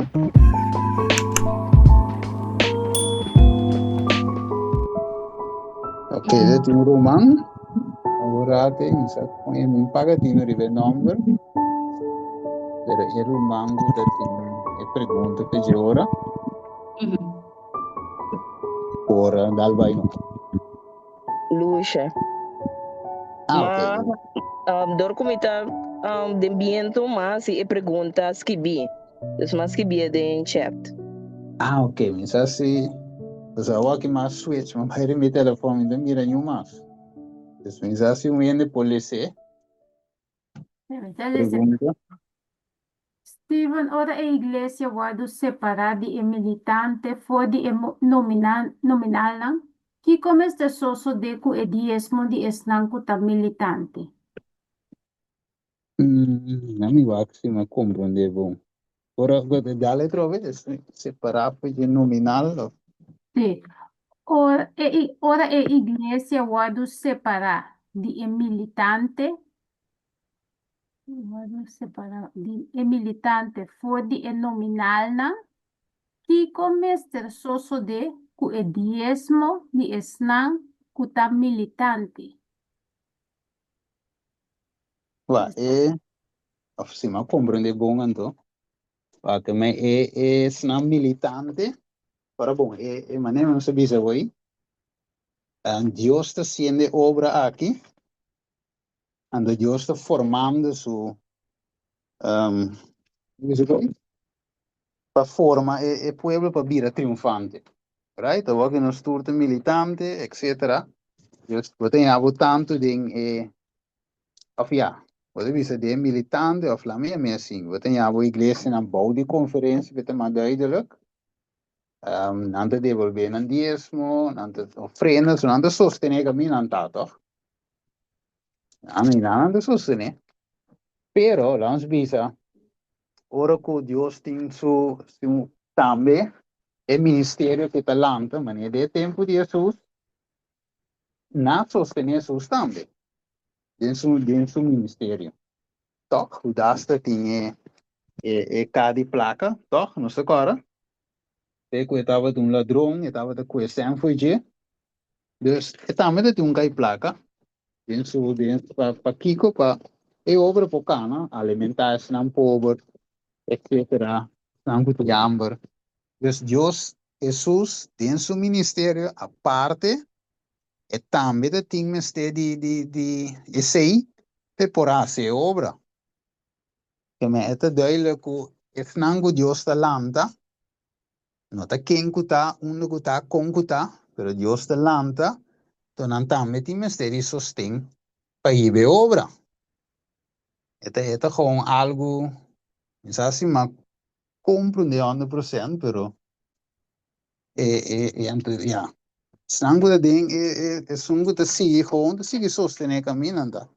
Ok, dit un ruman. Awor mi sa pone mi paga tino riba e nomber. Pero e ruman ku ta tin e pregunta pe dje ora. Por dal bai no. Lucia. Ah, ok. Ma, dor ku mi ta den biento, m'a hasi e pregunta skibí. Dus m'a skibié den chat. Ah, ok. Mi sa si. Pues awor aki m'a switch, m'a bai riba mi telefon, mi no ta mira niun mas. Dus mi sa si un hende por les'é. Mi ta lesa. Pregunta. Steven, ora e iglesia wòrdu separá di e militante for di e nominalnan, kiko mester sosodé ku e diesmo di esnan ku ta militante? Na mi wak si mi a komprondé bon. Ora ku ta dal otro bes, separá for di e nominal òf? Sí. Ora e ora e iglesia wòrdu separá di e militante, wòrdu separá di e militante for di e nominalnan, kiko mester sosodé ku e diesmo di esnan ku ta militante? Wa e, of si mi a komprondé bon anto, pa ke mi e esnan militante, ora bon, e e manera nos a bisa awor, Dios ta hasiendo e obra aki, anto Dios ta formando su, pa forma e e pueblo pa bira triunfante. Right? Awor ku nos tur ta militante, etcetera, Dios bo ta haña bo tantu den e, òf ya, bo ta bisa den militante òf laat mi yam'é asin, bo ta haña bo iglesianan bou di konferensia ku ta mas duidelik, nan ta debolbé nan diesmo, nan ta ofrenda, so nan ta sostené kaminda nan ta, tòg? Ami nan ta sostené. Pero, laat ons bisa, ora ku Dios tin su, su tambe e ministerio ku ta lanta, manera den e tempu di Hesus, nan a sostené Hesus tambe den su, den su ministerio. Tòg, Judas ta tin e, e, e ka di plaka, tòg? Nos ta kòrda? Te ku e tabata un ladron, e tabata kue sèn fo'i dje. Dus, e tambe ta tin un kai plaka den su, den, pa, pa kiko? Pa e obra por kana, alimentá esnan pober, etcetera, esnan ku tin hamber. Dus Dios, Hesus, den su ministerio aparte, e tambe ta tin mester di, di, di esei p'e por hasi e obra. Keme e ta duidelijk ku esnan ku Dios ta lanta, no ta ken ku ta, unda ku ta, kon ku ta, pero Dios ta lanta, to nan tambe tin mester di sosten pa hiba e obra. E ta e ta gewoon algu, mi sa si m'a komprende honderd prosent, pero e e e anto ya, esnan ku ta den e e esun ku ta sigui gewoon ta sigui sostené kaminda ta.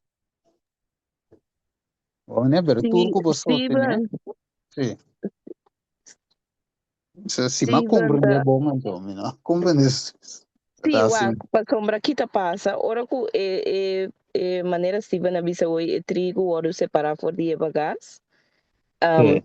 Bo ne, pero tur Sí, ku bo sostené, Steven, sí. So, si m'a Steven comprende ta bon anto, mi no a comprende Sí, ta asina. wak, pasobra ki ta pasa ora ku e e e manera Steven a bisa hoy e trigo wòrdu separá for di e bagas, Sí.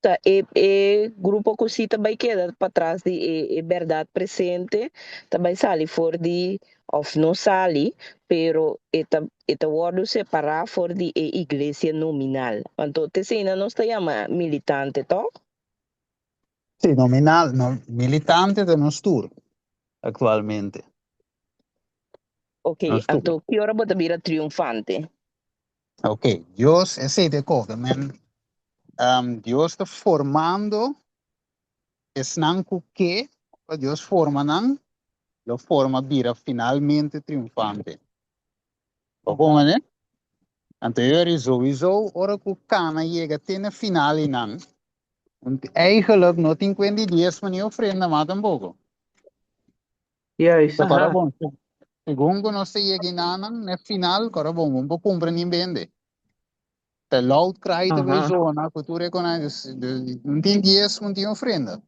ta e e grupo ku sí ta bai keda patras di e e bèrdat presente ta bai sali for di òf no sali, pero e ta e ta wòrdu separá for di e iglesia nominal. Anto t'esei nan nos ta yama militante, tòg? Sí, nominal, no, militante ta nos tur aktualmente. Ok, Nos tur. anto ki ora bo ta bira triunfante? Ok, Dios, esei ta e kos, men, Dios ta formando esnan ku ke pa Dios forma nan, lo forma bira finalmente triunfante. Bo komprende? Anto e ora souiso ora ku kana yega te na final einan, eigenlijk no tin kuenta di diesmo ni ofrenda mas tampoko. Juist, So kora aha. bon, segun ku nos ta yega einanan na final, kora bon, bo no por kumpra ni bende. Ta loud cry ta bay zona ku tur e konan, dus no tin diesmo, no tin ofrenda.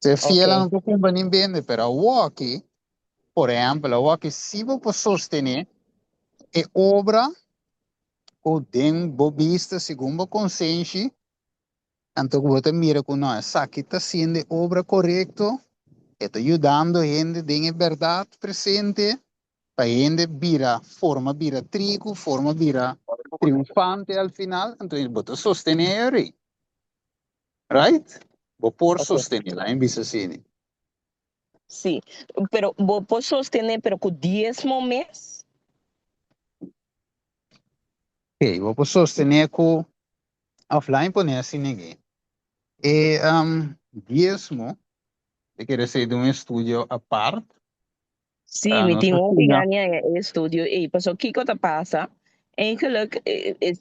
Se fiel no por kumpra ni bende, pero awoki, por ehempel, awoki si bo por sostené e obra ku den bo bista, segun bo konsenshi. Anto ku bo ta mira ku no, esaki ta hasiendo e obra korekto, e ta yudando hende den e bèrdat presente pa hende bira forma bira trigu, forma bira triunfante al final, anto bo ta sostené e rei. Right? Bo por sostené, laat mi bisa asina. Sí, pero bo por sostené pero ku diesmo mes? Ok, bo por sostené ku Of laat mi pone asina aki. E diesmo ta kere ser di un estudio apart. Sí, Ah, mi nos tin ta hopi siña. gana e estudio ei. Pasobra kiko ta pasa? Eigenlijk,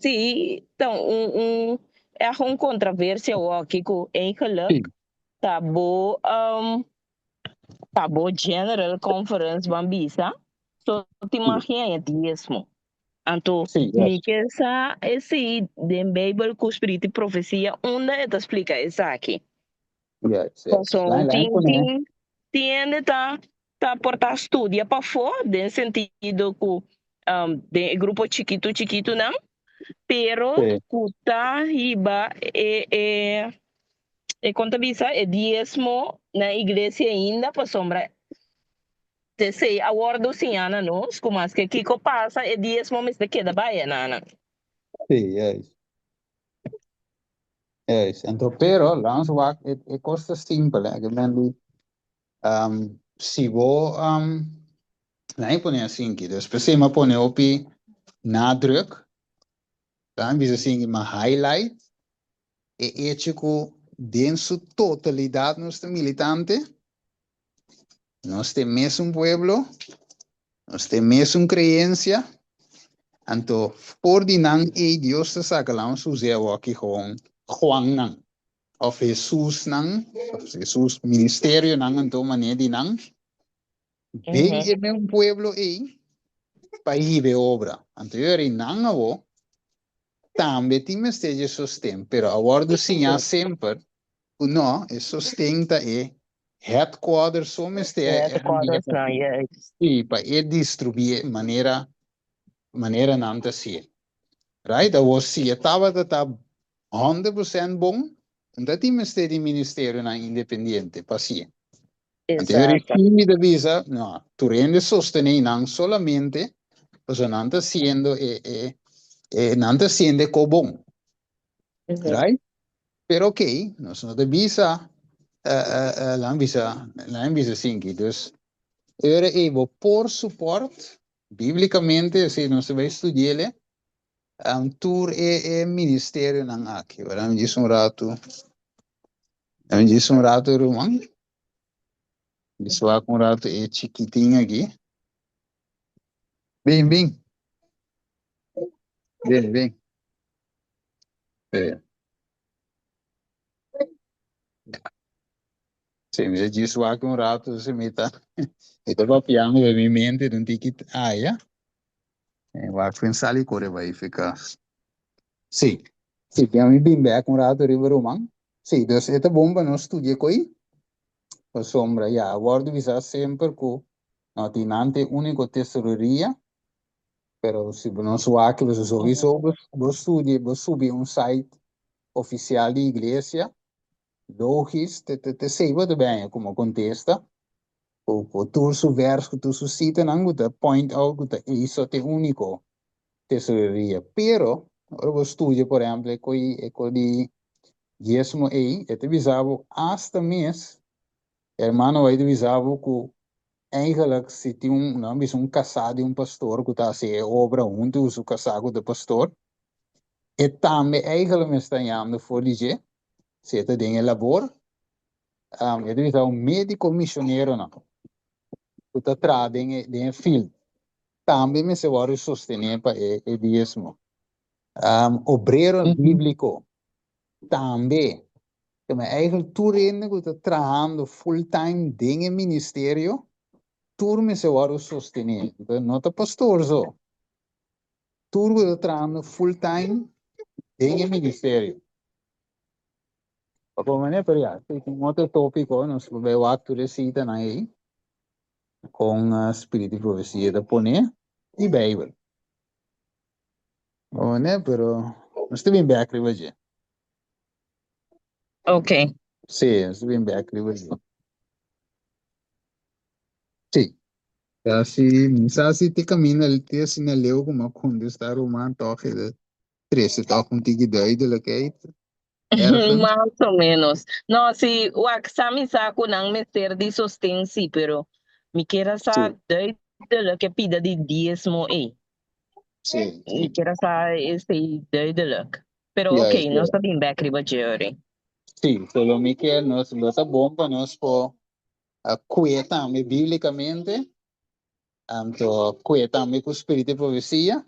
sí, ta un, un, echt un controversia aki ku eigenlijk Sí. ta bo, ta bo General Conference ban bisa, so tin mag haña diesmo. Anto, Sí, mi yes. ke sa esei den Beibel ku Spiritu di Profesia unda e ta splika esaki. Yes, yes. Pasobra Laat, laat tin, pone. tin, tin hende ta, ta por ta studia pafó den sentido ku um, den e grupo chikitu chikitunan, pero Sí. ku ta hiba e, e, e kon ta bisa e diesmo na iglesia ainda pasobra T'esei a wòrdu siñá na nos, ku maske kiko pasa, e diesmo mester keda bai e nanan. Sí, juist. Juist. Anto, pero, laat ons wak, e, e kos ta simpel, hè. Ik ben di, um, si bo, um, laat mi pone asinki, dus p'esei mi a pone hopi nadruk, laat mi bisa asinki, mi a highlight e echo ku den su totalidat nos ta militante, Nos ta e mesun pueblo, nos ta e mesun creencia, anto for di nan ei Dios ta saca laun su zee awoki gewoon Juannan, of Jesusnan, of Jesus ministerionan anto manera di nan, den e mesun pueblo ei pa hiba e obra. Anto yo eri nan awo tambe tin mester dje sosten, pero a wordo siña semper Ku no, e sosten ta e headquarters so mester e Headquarters nan, yes. Sí, pa e distribuí manera manera nan ta hasié. Right? Awor si e tabata ta 100% bon, no ta tin mester di ministerionan independiente pa hasié. Anto e regime ta bisa, no, tur hende sostené nan solamente pasobra nan ta hasiendo e e e nan ta hasiendo e ko bon. Right? Pero ok, nos no ta bisa, laat bisa, laat bisa sinki. Dus, ora ei bo por support, biblicamente, si nos ta bai studiele, um, tur e, e ministerionan aki. Ora mi djis un ratu, mi djis un ratu, ruman. Mi swak un ratu e chikitin aki. Bin, bin. Bin, bin. Sí. Sí, mi djis wak un rato, si mi ta, mi ta papiando den mi mente un tiki aya. E wak fin sali kore bai fika. Sí, sí, ya mi bin bek un rato riba ruman. Sí, dus e ta bon pa nos studia koi. Pasobra, ya, a wòrdu bisa semper ku no tin nan ta e úniko tesoreria. Pero si bo no wak, bo sowieso bo studia, bo subi un site oficial di iglesia, logis, te te te sei bo ta benya como contesta, cu cu tur su vers, cu tur su citanan cu ta point out cu ta eiso ta e unico tesoreria. Pero, ora bo studia, por ehempel, e coi e co di diesmo ei, e ta bisa bo hasta mes, hermano White ta bisa bo cu Eigenlijk si tin un, nan bisa un kasá di un pastor ku ta hasi e obra huntu ku su kasá ku ta pastor, e tambe eigenlijk mester ta yamdo for di dje, si e ta den e labor, e ta bisa un médiko mishoneronan ku ta traha den e den e field tambe mester wòrdu sostené pa e e diesmo. Obrero bíbliko tambe. Kema eigenlijk tur hende ku ta trahando full time den e ministerio, tur mester wòrdu sostené. No ta pastor so. Tur ku ta trahando full time den e ministerio. Pa por manera, pero ya, esei ta un otro tópiko, nos por bai wak tur e sitanan ei, kon Spiritu di Profesia ta pone i Beibel. Pa manera, pero nos ta bin bèk riba dje. Ok. Sí, nos ta bin bek riba dje. Sí. Ta si, mi sa si te caminda te asina leu como a contesta Roman toch e ta trece toch un tiki duidelijkheid ergens. Mas o menos. No, si, wak, sa mi sa ku nan mester di sosten si, pero mi kier a sa duidelijk e pida di diesmo ei. Mi kier a sa esei duidelijk. Pero ok, nos ta bin bek riba dje ori. Sí, solo mi kier nos lo ta bon pa nos por a kue tambe bíblicamente, anto kue tambe ku spiritu di profesia.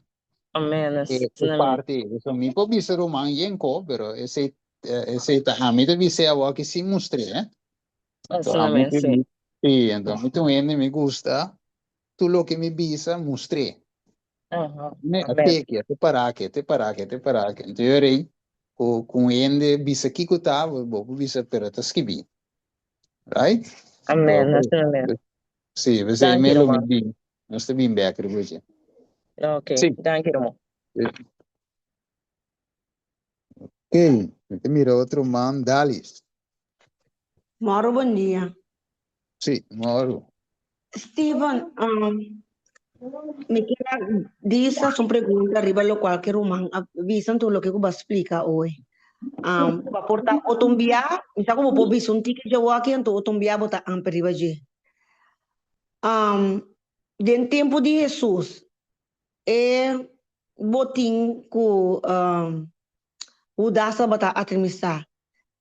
Amen. E parti, so mi por bisa ruman yen ko, pero esei esei ta ami ta bis'é awor ki sin mustr'é, eh. Anto ami Amen, sí. Sí, anto ami ta un hende mi gusta tur loke mi bisa mustr'é. Ne, a teki, a te para aki, a te para aki, a te para aki. Anto yo rei ku ku un hende bisa kiko ta, bo por bisa pero ta skibí. Right? Amen, asina mes. Sí, p'esei Danki, me lo mi ruman. bin. Nos ta bin bek riba dje. Ok, danki, ruman. Ok, mi ta mira otro man, Dalis. Moro, bon dia. Sí, moro. Steven, um, mi kier bisa un pregunta riba lo cual ke ruman a bisa anto loke ku bo a splika hoy. Um, ku bo por ta otro un bia, mi sa ku bo por bisa un tiki dje awor aki anto otro un bia bo ta amper riba dje. Um, den tempu di Hesus, e botin ku um, Hudas tabata administrá,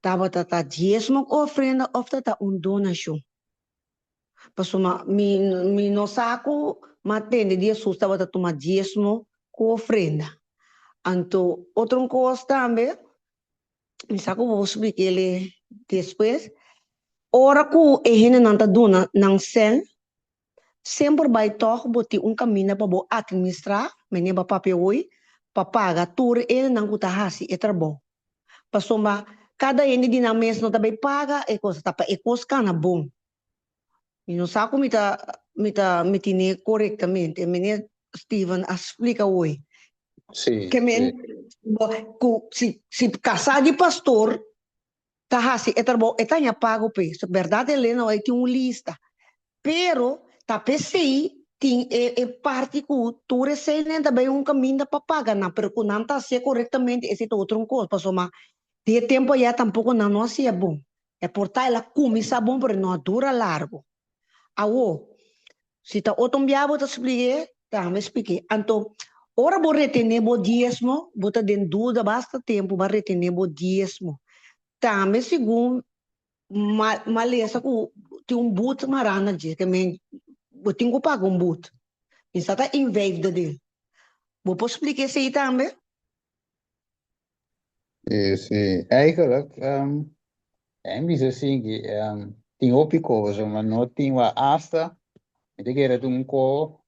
tabata ta diesmo ku ofrenda òf ta ta un donashon? Pasobra mi mi no sa ku m'a tende di Hesus tabata tuma diesmo ku ofrenda. Anto otro un kos tambe, mi sa ku bo splik'el despues, ora ku e hendenan ta duna nan sèn, semper bai tòg bo tin un kaminda pa bo atministrá, mene bo a papia hoy, pa paga tur e hendenan ku ta hasi e trabou. Pasobra kada hende di nan mes no ta bai paga e kos, ta pa e kos kana bon. Mi no sa ku mi ta mi ta mi tine korektamente, mene Steven a splika hoy. Sí, Ke men bo ku si si kasá di pastor ta hasi e trabou e ta haña pago p'e. So bèrdat Elena hoy tin un lista. Pero ta p'esei tin e e parti ku tur eseinan ta bai un kaminda pa paga nan, pero ku nan ta hasié korektamente esei ta otro un kos, pasobra di e tempu ayá tampoko nan no hasié bon. E por ta el a kuminsá bon pero e no a dura largu. Awor, si ta otro un bia bo ta splik'é, tambe splik'é. Anto, ora bo retené bo diesmo, bo ta den duda basta tempu bo a retené bo diesmo. Tambe segun malesa ku tin un but mará na dje, ke men bo tin ku paga un but. Mi sa ta in vijfde deel. Bo por splika esei tambe? Sí, sí. Eigenlijk, en bisa sinki, tin hopi kosa, maar no tin wa hasta, mi ta kere ta un ko,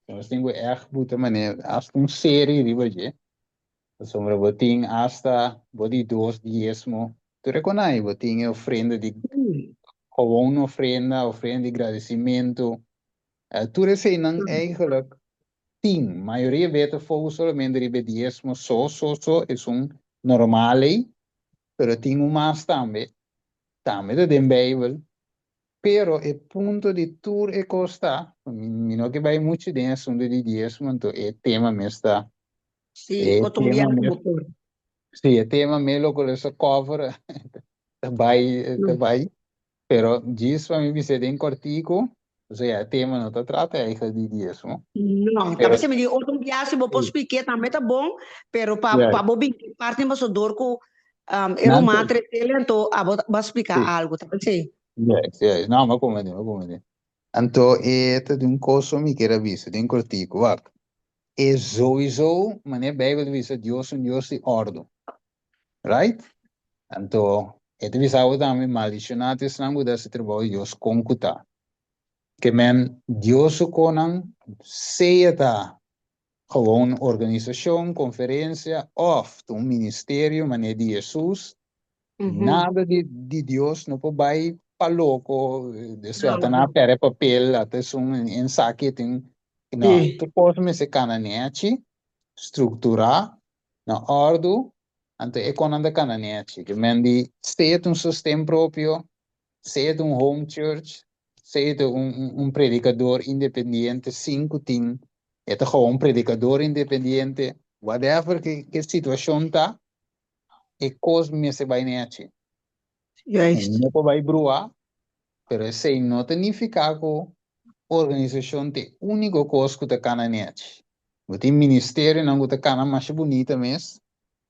nos tin ku ègt buta manera, hasta un serie riba dje. Pasobra bo tin hasta bo di dos diesmo, tur e konai, bo tin e ofrenda di gewoon ofrenda, ofrenda di gradisimentu, tur eseinan eigenlijk tin. Mayoria bes ta focus solamente riba e diesmo so, so, so, esun normal ei, pero tin un mas tambe, tambe ta den Bijbel, pero e punto di tur e kos ta, mi no ke bai muchu den e asuntu di diesmo, anto e tema mes ta Sí, E otro tema biaha mes, bo por. sí, e tema mes loke lo sa cover ta bai, ta bai. Pero djis pa mi bisa den kortiku, osea e tema no ta trata eigenlijk di diesmo. No, ta Pero p'esei mi di otro biaha si bo por sí, splik'é tambe ta bon, pero pa juist. pa bo bin ki parti pasobra dor ku e Nan ruman a ta, tres'el anto abo bo a splika sí, algu, ta p'esei. juist, juist. No, mi a komprendé, mi a komprendé. Anto e ta di un kos mi kier a bisa den kortiku, wak. E souiso, manera Bijbel ta bisa, Dios un Dios di ordu. Right? Anto, e ta bisa bo tambe, maldishoná ta esnan ku ta hasi trabou di Dios kon ku ta. Ke men, Dios su konan, sea ta gewoon organisashon, konferensia, òf ta un ministerio manera di Hesus, Nada di di Dios no por bai pa loko, despues ata nan a perde papel, ata esun ensaki tin, no, tur kos mester kana nechi, strukturá, na òrdu. Anto e konan ta kana nechi. Ke men di sea ta un sosten propio, sea ta un home church, sea ta un predikador independiente sin ku tin e ta gou un predikador independiente, whatever ke situashon ta, e kos mester bai nechi. Juist. No por bai brua, pero esei no ta nifiká ku organisashon ta e úniko kos ku ta kana nechi. Bo tin ministerionan ku ta kana masha bunita mes.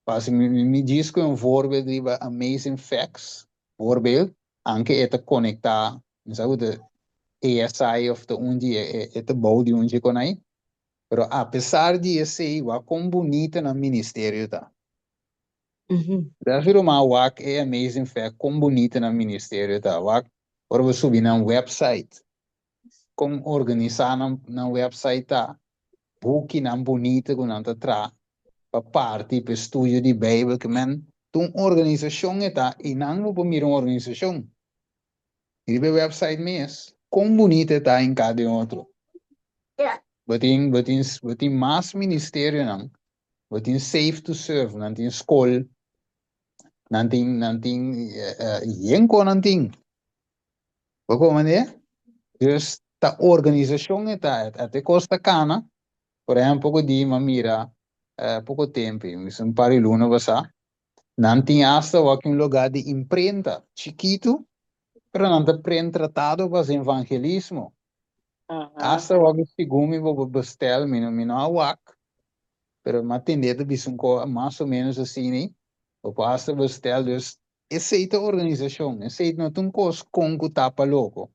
Pasi mi mi djis ku un voorbeeld riba Amazing Facts, voorbeeld, anke e ta konektá, mi sa ku ta ASI òf ta un di e e ta bou di un dje konai, pero apesar di esei wak kon bunita nan ministerio ta. Gracias ruman wak e Amazing Fact kon bunita nan ministerio ta wak ora bo subi nan website kon organisa nan nan website ta bukinan bunita ku nan ta tra pa parti pa estudio di Bijbel ke men ta un organisashon e ta i nan bo por mira un organisashon riba e website mes kon bunita e ta hinká den otro bo tin bo tin bo tin mas ministerionan Bo tin Safe to Serve, nan tin skol, nan tin, nan tin yen ko nan tin. Bo komprende? Dus ta organisashon e ta, e kos ta kana. Por ehempel, poko di mi a mira poko tempu, un par di luna pasá, nan tin asta awor un lugá di imprenta chikitu, pero nan ta print tratado pa hasi evangelismo. Asta awor segun mi bo por bestel, mi no mi no a wak, pero mi a tende ta bisa un ko mas o menos asina, bo por asta bestel, dus esei ta organisashon, esei no ta un kos kon ku tapa loko,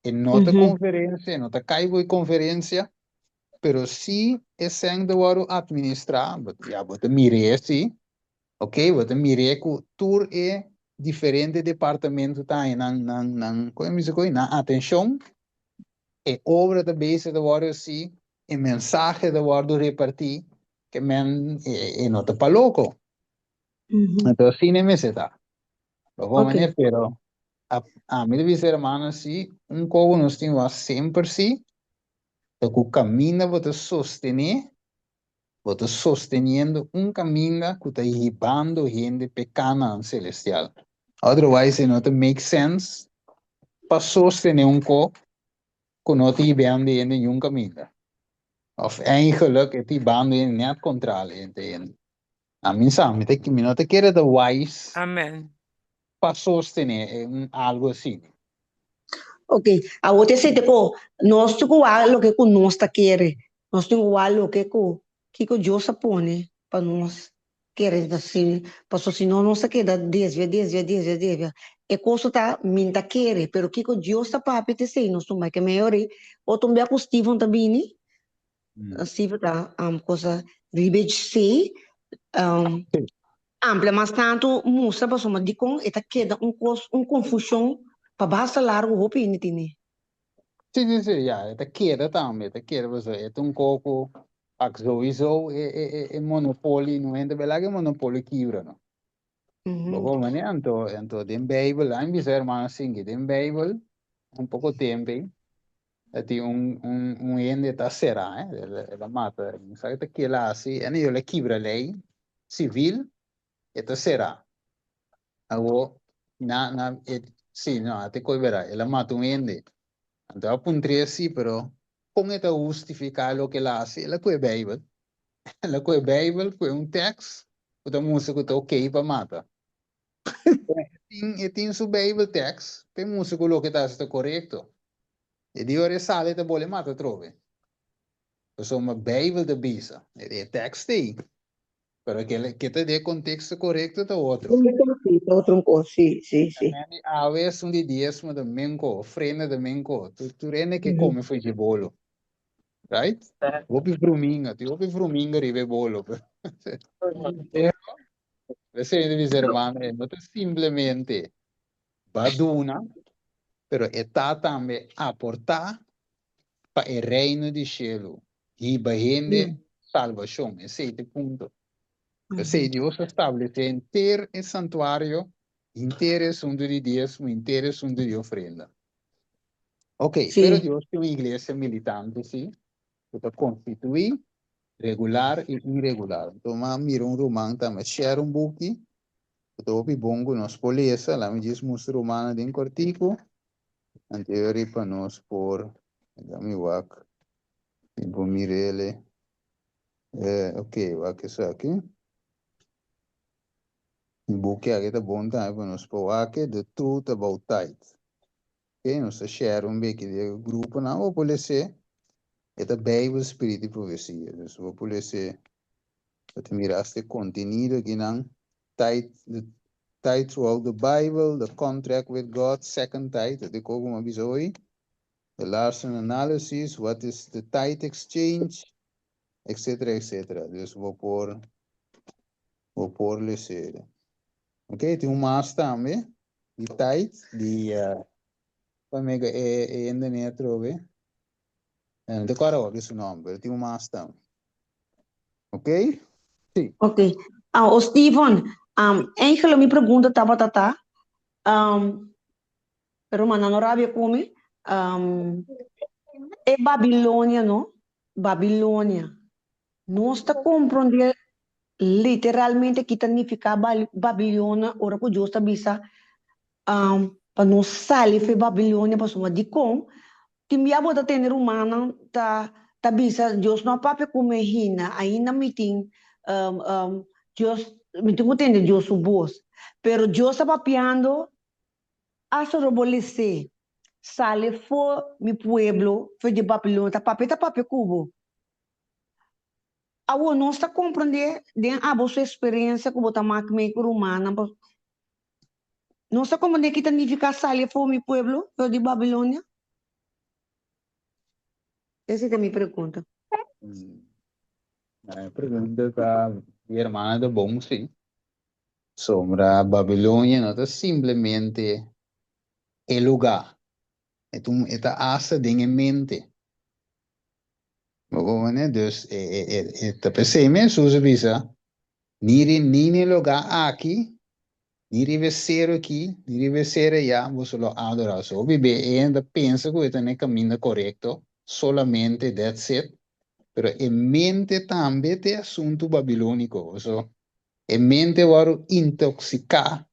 e no ta konferensia, e no ta kai bo e konferensia, pero si e sèn ta wòrdu atministrá, ya bo ta mir'é si, Ok, bo ta mir'é ku tur e diferente departamento ta haña nan, nan, nan, kon e bisa koe? Nan atenshon, e obra ta bezig ta wòrdu hasi, e mensahe ta wòrdu repartí, ke men e no ta pa loko. Anto asina e mester ta. Bo por manera, pero ami ta bisa hermano si, un kos ku nos tin wak semper si, ta ku kaminda bo ta sostené Bo ta sosteniendo un caminda cu ta hibando hende p'e Canaan celestial. Otherwise e no ta make sense pa sostene un co cu no ta hibando hende niun caminda. Of eigenlijk e ta hibando hende net contrale hende hende. Ami sa, mi ta, mi no ta kere ta wise Amen. pa sostene un algo asina. Ok, awor te sete ku nos tin ku wak loke ku nos ta kere, nos tin ku wak loke ku kiko Dios a pone pa nos kere ta si, pasobra si no nos ta keda desvia, desvia, desvia, desvia. E kos ta mi ta kere, pero kiko Dios ta papia ta esei nos tumba. Ke mei ora otro un bia ku Steven ta bini, Steven ta cosa riba e esei, Amplia mas tantu mustra pasobra dikon e ta keda un kos, un konfushon pa basta largu hopi hende tene. Sí, sí, sí, ya, e ta keda tambe, e ta keda pasobra e ta un kos ku ak souiso e e e e monopolio, no hende bela ku e monopolio kibra no. Bo por manera anto anto den Beibel, a mi bisa hermano sinki, den Beibel un poko tempu ei ta tin un un un hende ta será eh, el a mata, mi sa ke ta kila hasi, en ellos a kibra lei sivil, e ta será. Awo na na e si no a te koe bera, el a mata un hende. Anto a puntr'é si, pero kon e ta hustifiká loke el a hasi? El a kohe Beibel. El a kohe Beibel, kohe un tèks ku ta mustra ku ta okey pa mata. E tin su Bijbel tekst p'e mustra ku loke ta hasi ta korekto. E di ora e sali ta bole mata atrobe. Pasobra Bijbel ta bisa, e tekst ei, pero ke ta den e konteksto korekto ta otro. Sí, ta otro un kos, sí, sí, sí. Awe esun di diesmo ta menko, ofrenda ta menko, tur hende ke kome for dje bolo. Right? Hopi vruminga, tin hopi vruminga riba e bolo. Pero P'esei mi bisa hermano, e no ta simplemente baduna, pero e ta tambe aportá pa e reino di shelu, hiba hende salbashon. Esei ta e punto. P'esei Dios a stablesé henter e santuario, henter e asuntu di diesmo, henter e asuntu di ofrenda. Ok, pero Dios tin un iglesia militante, sí, ku ta konstituí. Regular i iregular. Anto m'a mira un ruman tambe share un buki ku ta hopi bon ku nos por lesa. Laat mi djis mustra rumannan den kòrtiku. Anto e ora pa nos por, laat mi wak mi por mir'el. Ok, wak esaki. E buki aki ta bon tambe pa nos por wak, The Truth About Tithe. Ok, nos ta share un beki di e gruponan, bo por les'é. E ta Bijbel, Spiritu i Profesia. Dus bo por les'é, bo ta mira hasta e kontenido akinan. Tithe, the tithe throughout the Bible, the contract with God, second tithe, ta di kogo mi a bisa hoy. The Larson analysis, what is the tithe exchange, etcetera, etcetera. Dus bo por, bo por les'é. Ok, tin un mas tambe di tithe, di, pa mega e e hende ne atrobe. No te acorda awor di su nomber, pero tin un mas tambe. Ok? Sí. Ok. Ah, o Steven, um, eigenlijk mi pregunta tabata ta, um, pero manda no rabia ku mi, um, e Babilonia no, Babilonia, nos ta komprondé literalmente ki ta nifiká Babilonia ora ku Dios ta bisa um, pa nos sali for Babilonia pasobra dikon tin bia bo ta tende rumannan ta ta bisa Dios no a papia ku mi ainda, ainda mi tin um, um, Dios mi tin ku tende Dios su bos pero Dios ta papiando hasta ora bo les'é sali for mi pueblo for di Babilonia ta papia ta papia ku bo. Awor nos ta komprondé den abo su eksperensia ku bo ta mak mee ku rumannan pa nos ta komprondé ki ta nifiká sali afó mi pueblo for di Babilonia? Esei ta mi pregunta. E pregunta ta di hermana ta bon si. Sombra Babilonia no ta simplemente e lugá, e ta un e ta asta den e mente. Bo comprende? Dus e e e e ta p'esei mes Hesus a bisa, Ni ri ni n'e lugá aki, ni riba e seru aki, ni riba e seru ayá boso lo adorá. So hopi be e hende ta pensa ku e ta n'e kaminda korekto, solamente that's it, pero e mente tambe ta e asuntu babilóniko. So e mente wòrdu intoksiká,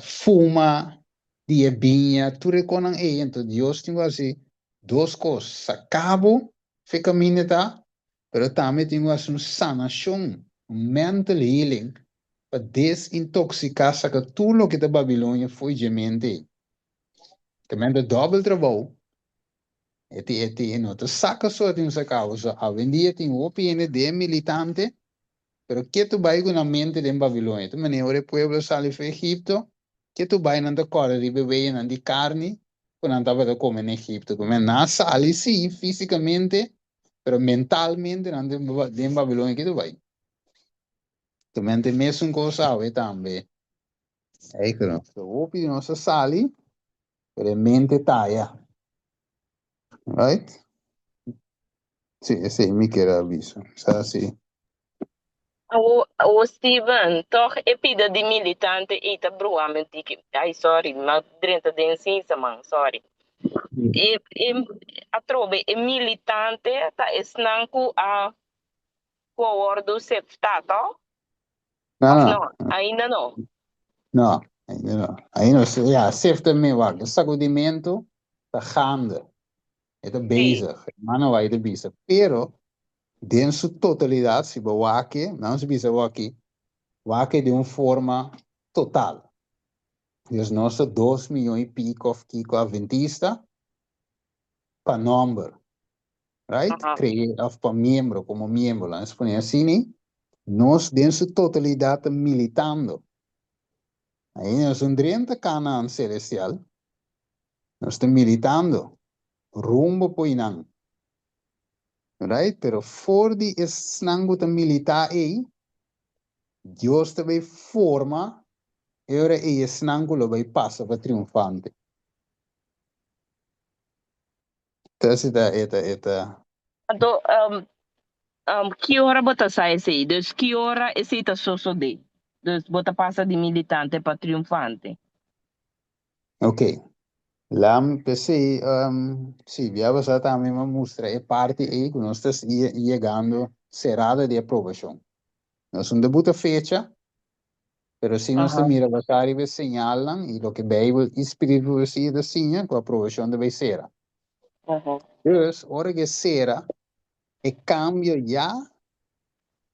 fuma di e biña, tur e konan ei. Anto Dios tin ku hasi dos kos, saka bo fe kaminda ta, pero tambe tin ku hasi un sanashon, un mental healing, pa desintoksiká, saka tur loke ta Babilonia fo'i dje mente ei. Ta menta dòbel trabou. E tin, e tin, e no ta saka so, e tin ku saka bo. So awendia tin hopi hende den militante, pero ke tu bai ku nan mente den Babilonia? Ta manera ora e pueblo sali for Egipto, Ke tu bai nan ta kòrda riba e weyanan di karni ku nan tabata kome na Egipto. Ku men nan a sali sí físikamente, pero mentalmente nan den den Babilonia ke tu bai. Ku men ta e mesun kos awe tambe. Eikel, hopi di nos a sali, pero e mente ta aya. Right? Sí, esei mi kier a bisa. Sa si. Awo, awo Steven, toch e pida di militante ei ta bruha mi tiki. Ai, sorry, m'a drenta den sinsa man, sorry. E, e, atrobe, e militante ta esnan ku a, ku a wordu seftá, toch? No, Of no. no, ainda no? No, ainda no. Ainda no. Ja, sefta me wak. E sacudimentu ta gaande. E ta bezig. Hermano White a bisa. Pero, den su totalidad, si bo wak e, nan su bisa bo aki, wak e den un forma total. Dus nos ta dos miyon y pico of kiko adventista pa nomber. Right? Cree, of pa miembro, como miembro. Laat nos pone asina. Nos den su totalidad ta militando. Ainda nos no drenta Canaan celestial. Nos ta militando rumbo po einan. Right? Pero for di esnan ku ta militá ei, Dios ta bai forma e ora ei esnan ku lo bai pasa pa triunfante. Ta si ta e ta e ta. Anto, ki ora bo ta sa esei? Dus ki ora esei ta sosodé? Dus bo ta pasa di militante pa triunfante. Ok. Lam, p'esei, sí, bia pasá tambe mi a mustra e parti ei ku nos ta yegando serada di aprobashon. Nos no ta buta fecha, pero sí nos ta mira basá riba e señalnan i loke Beibel i spiritu di profesia ta siña ku aprobashon ta bai sera. Dus, ora ku e sera, e kambio ya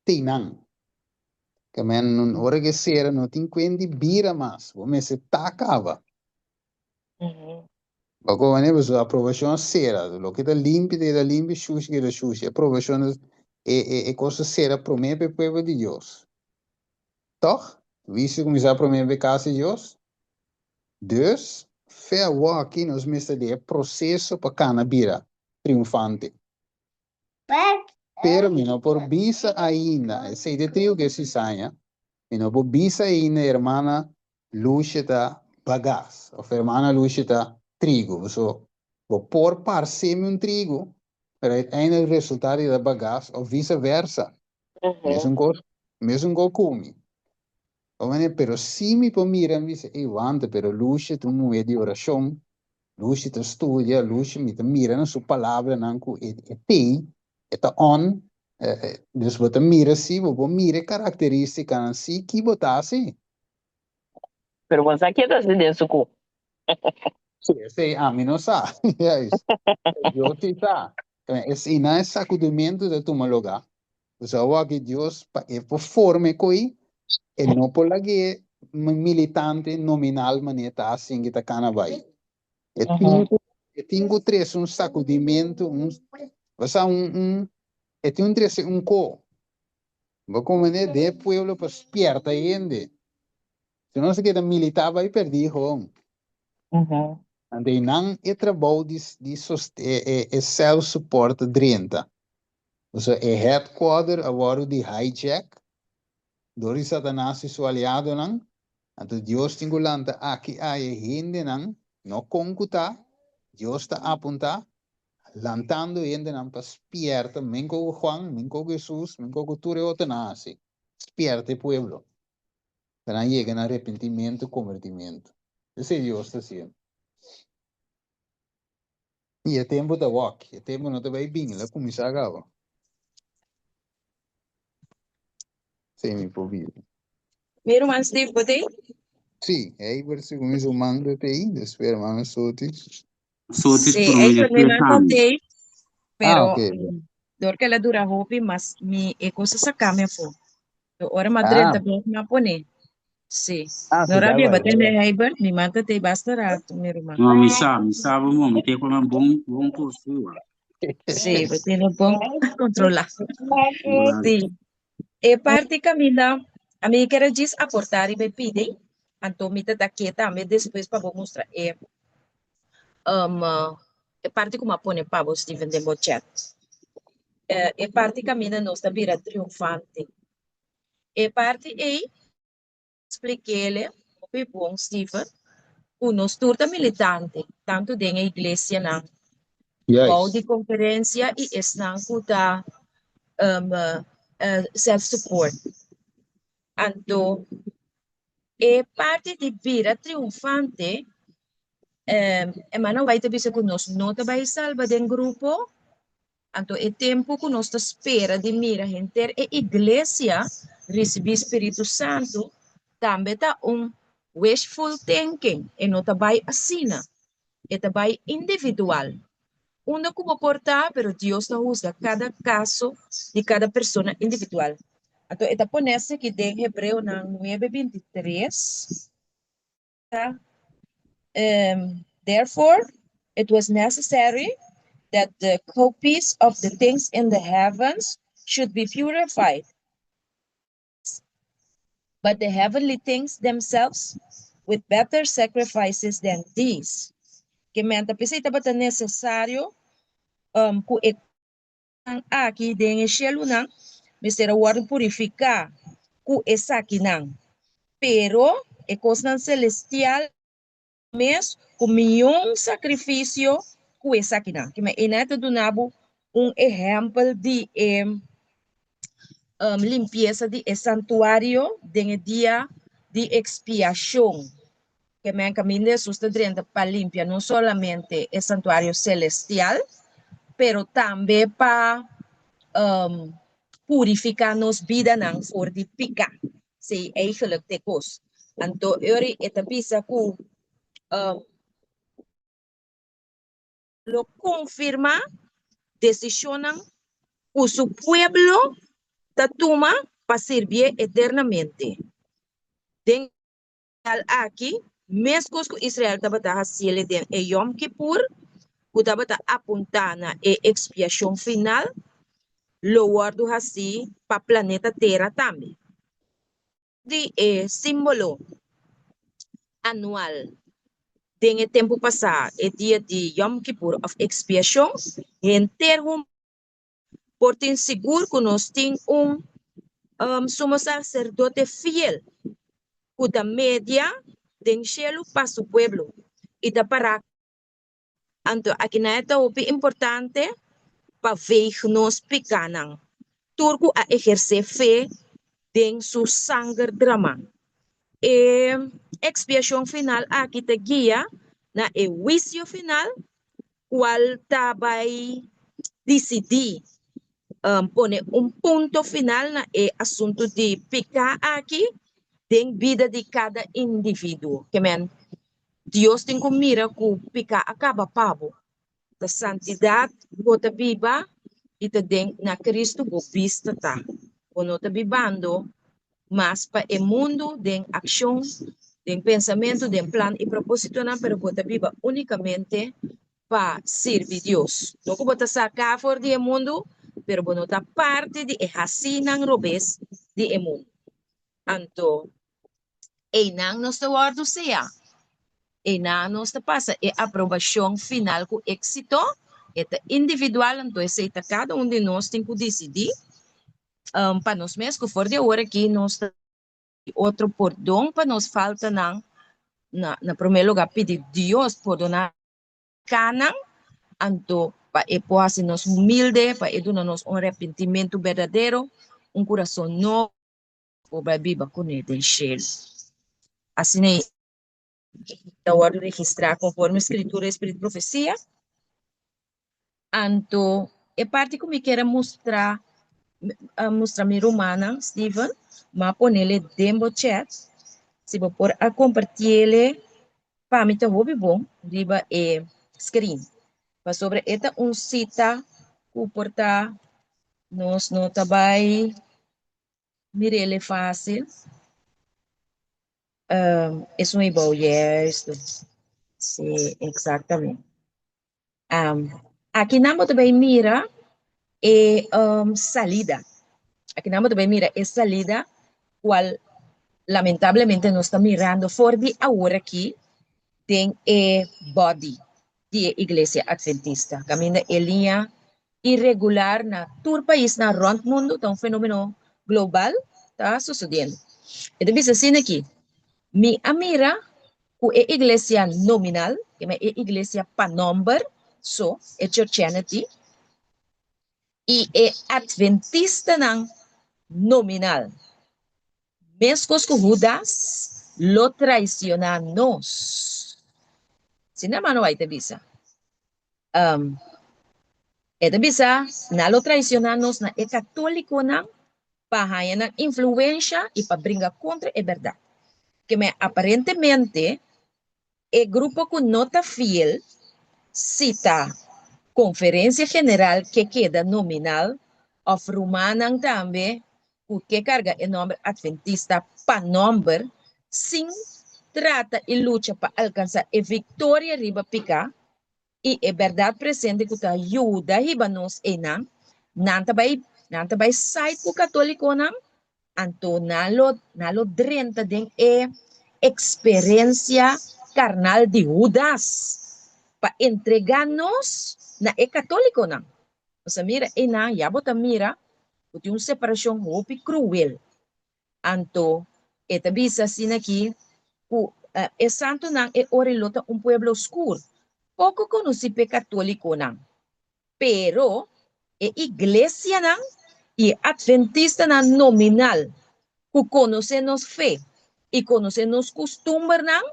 tin nan. Ke men, ora ku e sera no tin kuen di bira mas, bo mester ta kaba. Bo kohe pasobra aprobashon a sera, loke ta limpi ta keda limpi, shushi keda shushi. Aprobashon ta e e e kos ta sera promé pa e pueblo di Dios. Tòg? Huisio kuminsá promé pa e kas di Dios. Dus, fe awòki nos mester di e proseso pa kana bira triunfante. Pero mi no por bisa ainda, esei ta e triu ku e sisaña, mi no por bisa ainda hermana Lucia ta bagas of hermana Lucia ta trigo. Paso bo por parse mi un trigo, pero uiteindelijk resulta di ta bagas of vice versa. Mesun kos, mesun kos ku mi. Pero si mi por mira mi bisa, ey wanta, pero Lucia ta un muher di orashon, Lucia ta studia, Lucia mi ta mira na su palabranan ku e tei, e ta on, dus bo ta mira si, bo por mira e karakteristikanan si ki bo ta hasi. Pero bo sa ke ta hasi den su ku. Si, esei ami no sa, juist. Dios si sa. Eseinan e sakudimentu ta tuma lugá. Pues awor aki Dios pa e por forma e koi, e no por lag'é militante nominal manera ta sin ki ta kana bai. E tin ku e tin ku trese un sakudimentu, un osea un un e tin un trese un ko. Bo komprende? Den e pueblo pa spierta hende. Si no se keda militá bai perdí gewoon. Anto einan e trabou di di e e self support ta drenta. Pasobra e headquarter a wòrdu di hijack dor di Satanas i su aliadonan, anto Dios tin ku lanta aki aya e hendenan, no kon ku ta, Dios ta apuntá, lantando e hendenan pa spierta, menko ku Juan, menko ku Hesus, menko ku tur e otronan a hasi, spierta e pueblo, pa nan yega na arepentimentu, kombertimentu. Esei Dios ta hasiendo. I e tempu ta wòk, e tempu no ta bai bin, el a kuminsá kaba. Esei mi por bisa. Mi ruman Steve, bo t'ei? Sí, Eibert segun mi ruman ta t'ei, despues hermano Sotis. Sotis Sí, promé Eibert mi despues man ta ami. t'ei, Ah, pero ok. dor ku el a dura hopi mas mi e kos a saka mi afó. Ora mi a Ah, drenta bèk mi a pone. Sí. Ah, No sí, dal rabia, bai, ba tende dal bai. Heibert, mi manta te basta rato, mi ruman. No, mi sa, mi sa bo mo, mi te con bon, bon postura. Sí, bo tiene bon controla. Claro. Sí. E parte Camila, a mi quiero djis aportar y pide, anto mi ta dake tambe despues pa bo mustra e um, e parte ku mi a pone pa bo, Steven, den bo chat. Eh, e parte Camila nos ta bira triunfante. E parti ei splik'ele hopi bon Steven ku nos tur ta militante tantu den e iglesianan bou di konferensia i esnan ku ta self support. Anto e parti di bira triunfante hermana White ta bisa ku nos no ta bai salba den grupo. Anto e tempu ku nos ta spera di mira henter e iglesia risibí Spiritu Santu tambe ta un wishful thinking, e no ta bai asina, e ta bai individual. Unda ku bo por ta, pero Dios ta husga kada kaso di kada persona individual. Anto e ta pone esaki den Hebreonan nuebe 23. Therefore, it was necessary that the copies of the things in the heavens should be purified, but the heavenly things themselves with better sacrifices than these. Ke men ta p'esei tabata nesesario um, ku e aki den e shelunan mester a wòrdu purifiká ku esakinan, pero e kosnan selestial mes ku mion sakrifisio ku esakinan. Kima einan ta duna bo un ehèmpel di e limpiesa di e santuario den e dia di ekspiashon. Ke men kaminda Hesus ta drenta pa limpia no solamente e santuario selestial, pero tambe pa um, purifiká nos bidanan for di piká. Sí, eigenlijk te kos. Anto ori e ta bisa ku um, lo konfirmá desishonnan ku su pueblo ta tuma pa sirbié eternamente. Den Tal aki, meskos ku Israel tabata hasiel den e Yom Kippur, ku tabata apuntá na e ekspiashon final, lo wòrdu hasí pa planeta Tera tambe. Di e símbolo anual den e tempu pasá, e dia di Yom Kippur òf ekspiashon, henter por tin sigur ku nos tin un Sumo Saserdote fiel ku ta media den shelu pa su pueblo i ta pará. Anto akinan e ta hopi importante pa veeg nos pikánan, tur ku a ehersé fe den su sanger dramá. E ekspiashon final aki ta guia na e huisio final cual ta bay dicidi pone un punto final na e asunto di pica aki den bida di cada individuo. Ke men, Dios tin cu mira cu pica a caba pa bo. Ta santidad bo ta biba y ta den na Cristo bo bista ta. Bo no ta bibando mas pa e mundu den akshon, den pensamentu, den plan i propósitonan, pero bo ta biba únikamente pa sirbi Dios. No ku bo ta saká for di e mundu, pero bo no ta parti di e hasinan robes di e mundu. Anto, einan nos ta wòrdu sea. Einan nos ta pasa e aprobashon final ku éksito. E ta individual, anto esei ta kada un di nos tin ku disidí pa nos mes ku for di awor aki nos ta pidi otro pordon pa nos faltanan, na na promé lugá pidi Dios pordoná pikánan, anto pa e por hasi nos humilde, pa e duna nos un repentimentu berdadero, un kurason nobo por bai biba kuné den shelu. Asina e ta wòrdu registrá konforme Skritura, Espíritu i Profesia. Anto e parti ku mi kier a mustra a mustra mi rumannan, Steven, m'a ponele den bo chat, si bo por a kompartiele pa mi ta hopi bon riba e screen, pasobra e ta un sita ku por ta nos no ta bai mirele fásil. Esun ei bou, juisto. Sí, exactamente. Um, aki nan bo ta bay mira e um, salida. Aki nan bo ta bay mira e salida cual lamentablemente nos ta mirando for di awor aki den e body di e Iglesia Adventista. Caminda e liña irregular na tur paisnan rond mundo, ta un fenomeno global ta sucediendo. E ta bisa asina aki, Mi a mira ku e iglesia nominal, ke men e iglesia pa nomber so, e churchianity, i e adventistanan nominal, meskos ku Hudas, lo traisioná nos. Asina hermano White ta bisa. E ta bisa, nan lo traisioná nos na e katólikonan pa haña nan influensha i pa bringa kontra e bèrdat. Keme aparentemente e grupo ku no ta fiel si ta Konferensia General ke keda nominal òf rumannan tambe ku ke karga e nòmber Adventista pa nòmber sin trata i lucha pa alkansá e viktoria riba piká i e bèrdat presente ku ta yuda hiba nos einan, nan ta bai nan ta bai side ku katólikonan, anto nan lo nan lo drenta den e eksperensia karnal di Hudas pa entregá nos na e katólikonan. Pasobra mira einan ya bo ta mira ku tin un separashon hopi kruel. Anto e ta bisa asina aki ku e santunan e ora lo ta un pueblo skur, poko konosí p'e katólikonan. Pero e iglesianan i e atventistanan nominal ku konosé nos fe i konosé nos kustumbernan.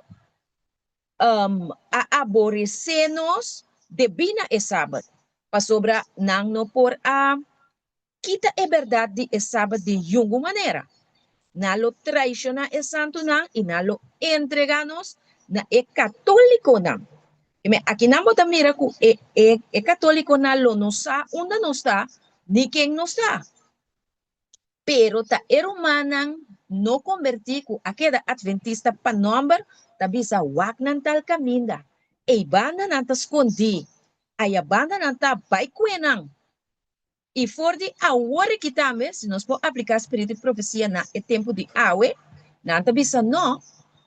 um, a aboresé nos debí na e sabat, pasobra nan no por a kita e bèrdat di e sabat di yungun manera. Nan lo traishoná e santunan i nan lo entregá nos na e katólikonan. I men, akinan bo ta mira ku e, e, e katólikonan lo no sa unda nos ta ni ken nos ta. Pero ta e rumannan no kombertí ku a keda atventista pa nòmber ta bisa wak nan tal kaminda. Ei banda nan ta skondí, aya banda nan ta bai kue nan. I for di awor aki tambe, si nos por apliká spiritu di profesia na e tempu di awe, nan ta bisa no,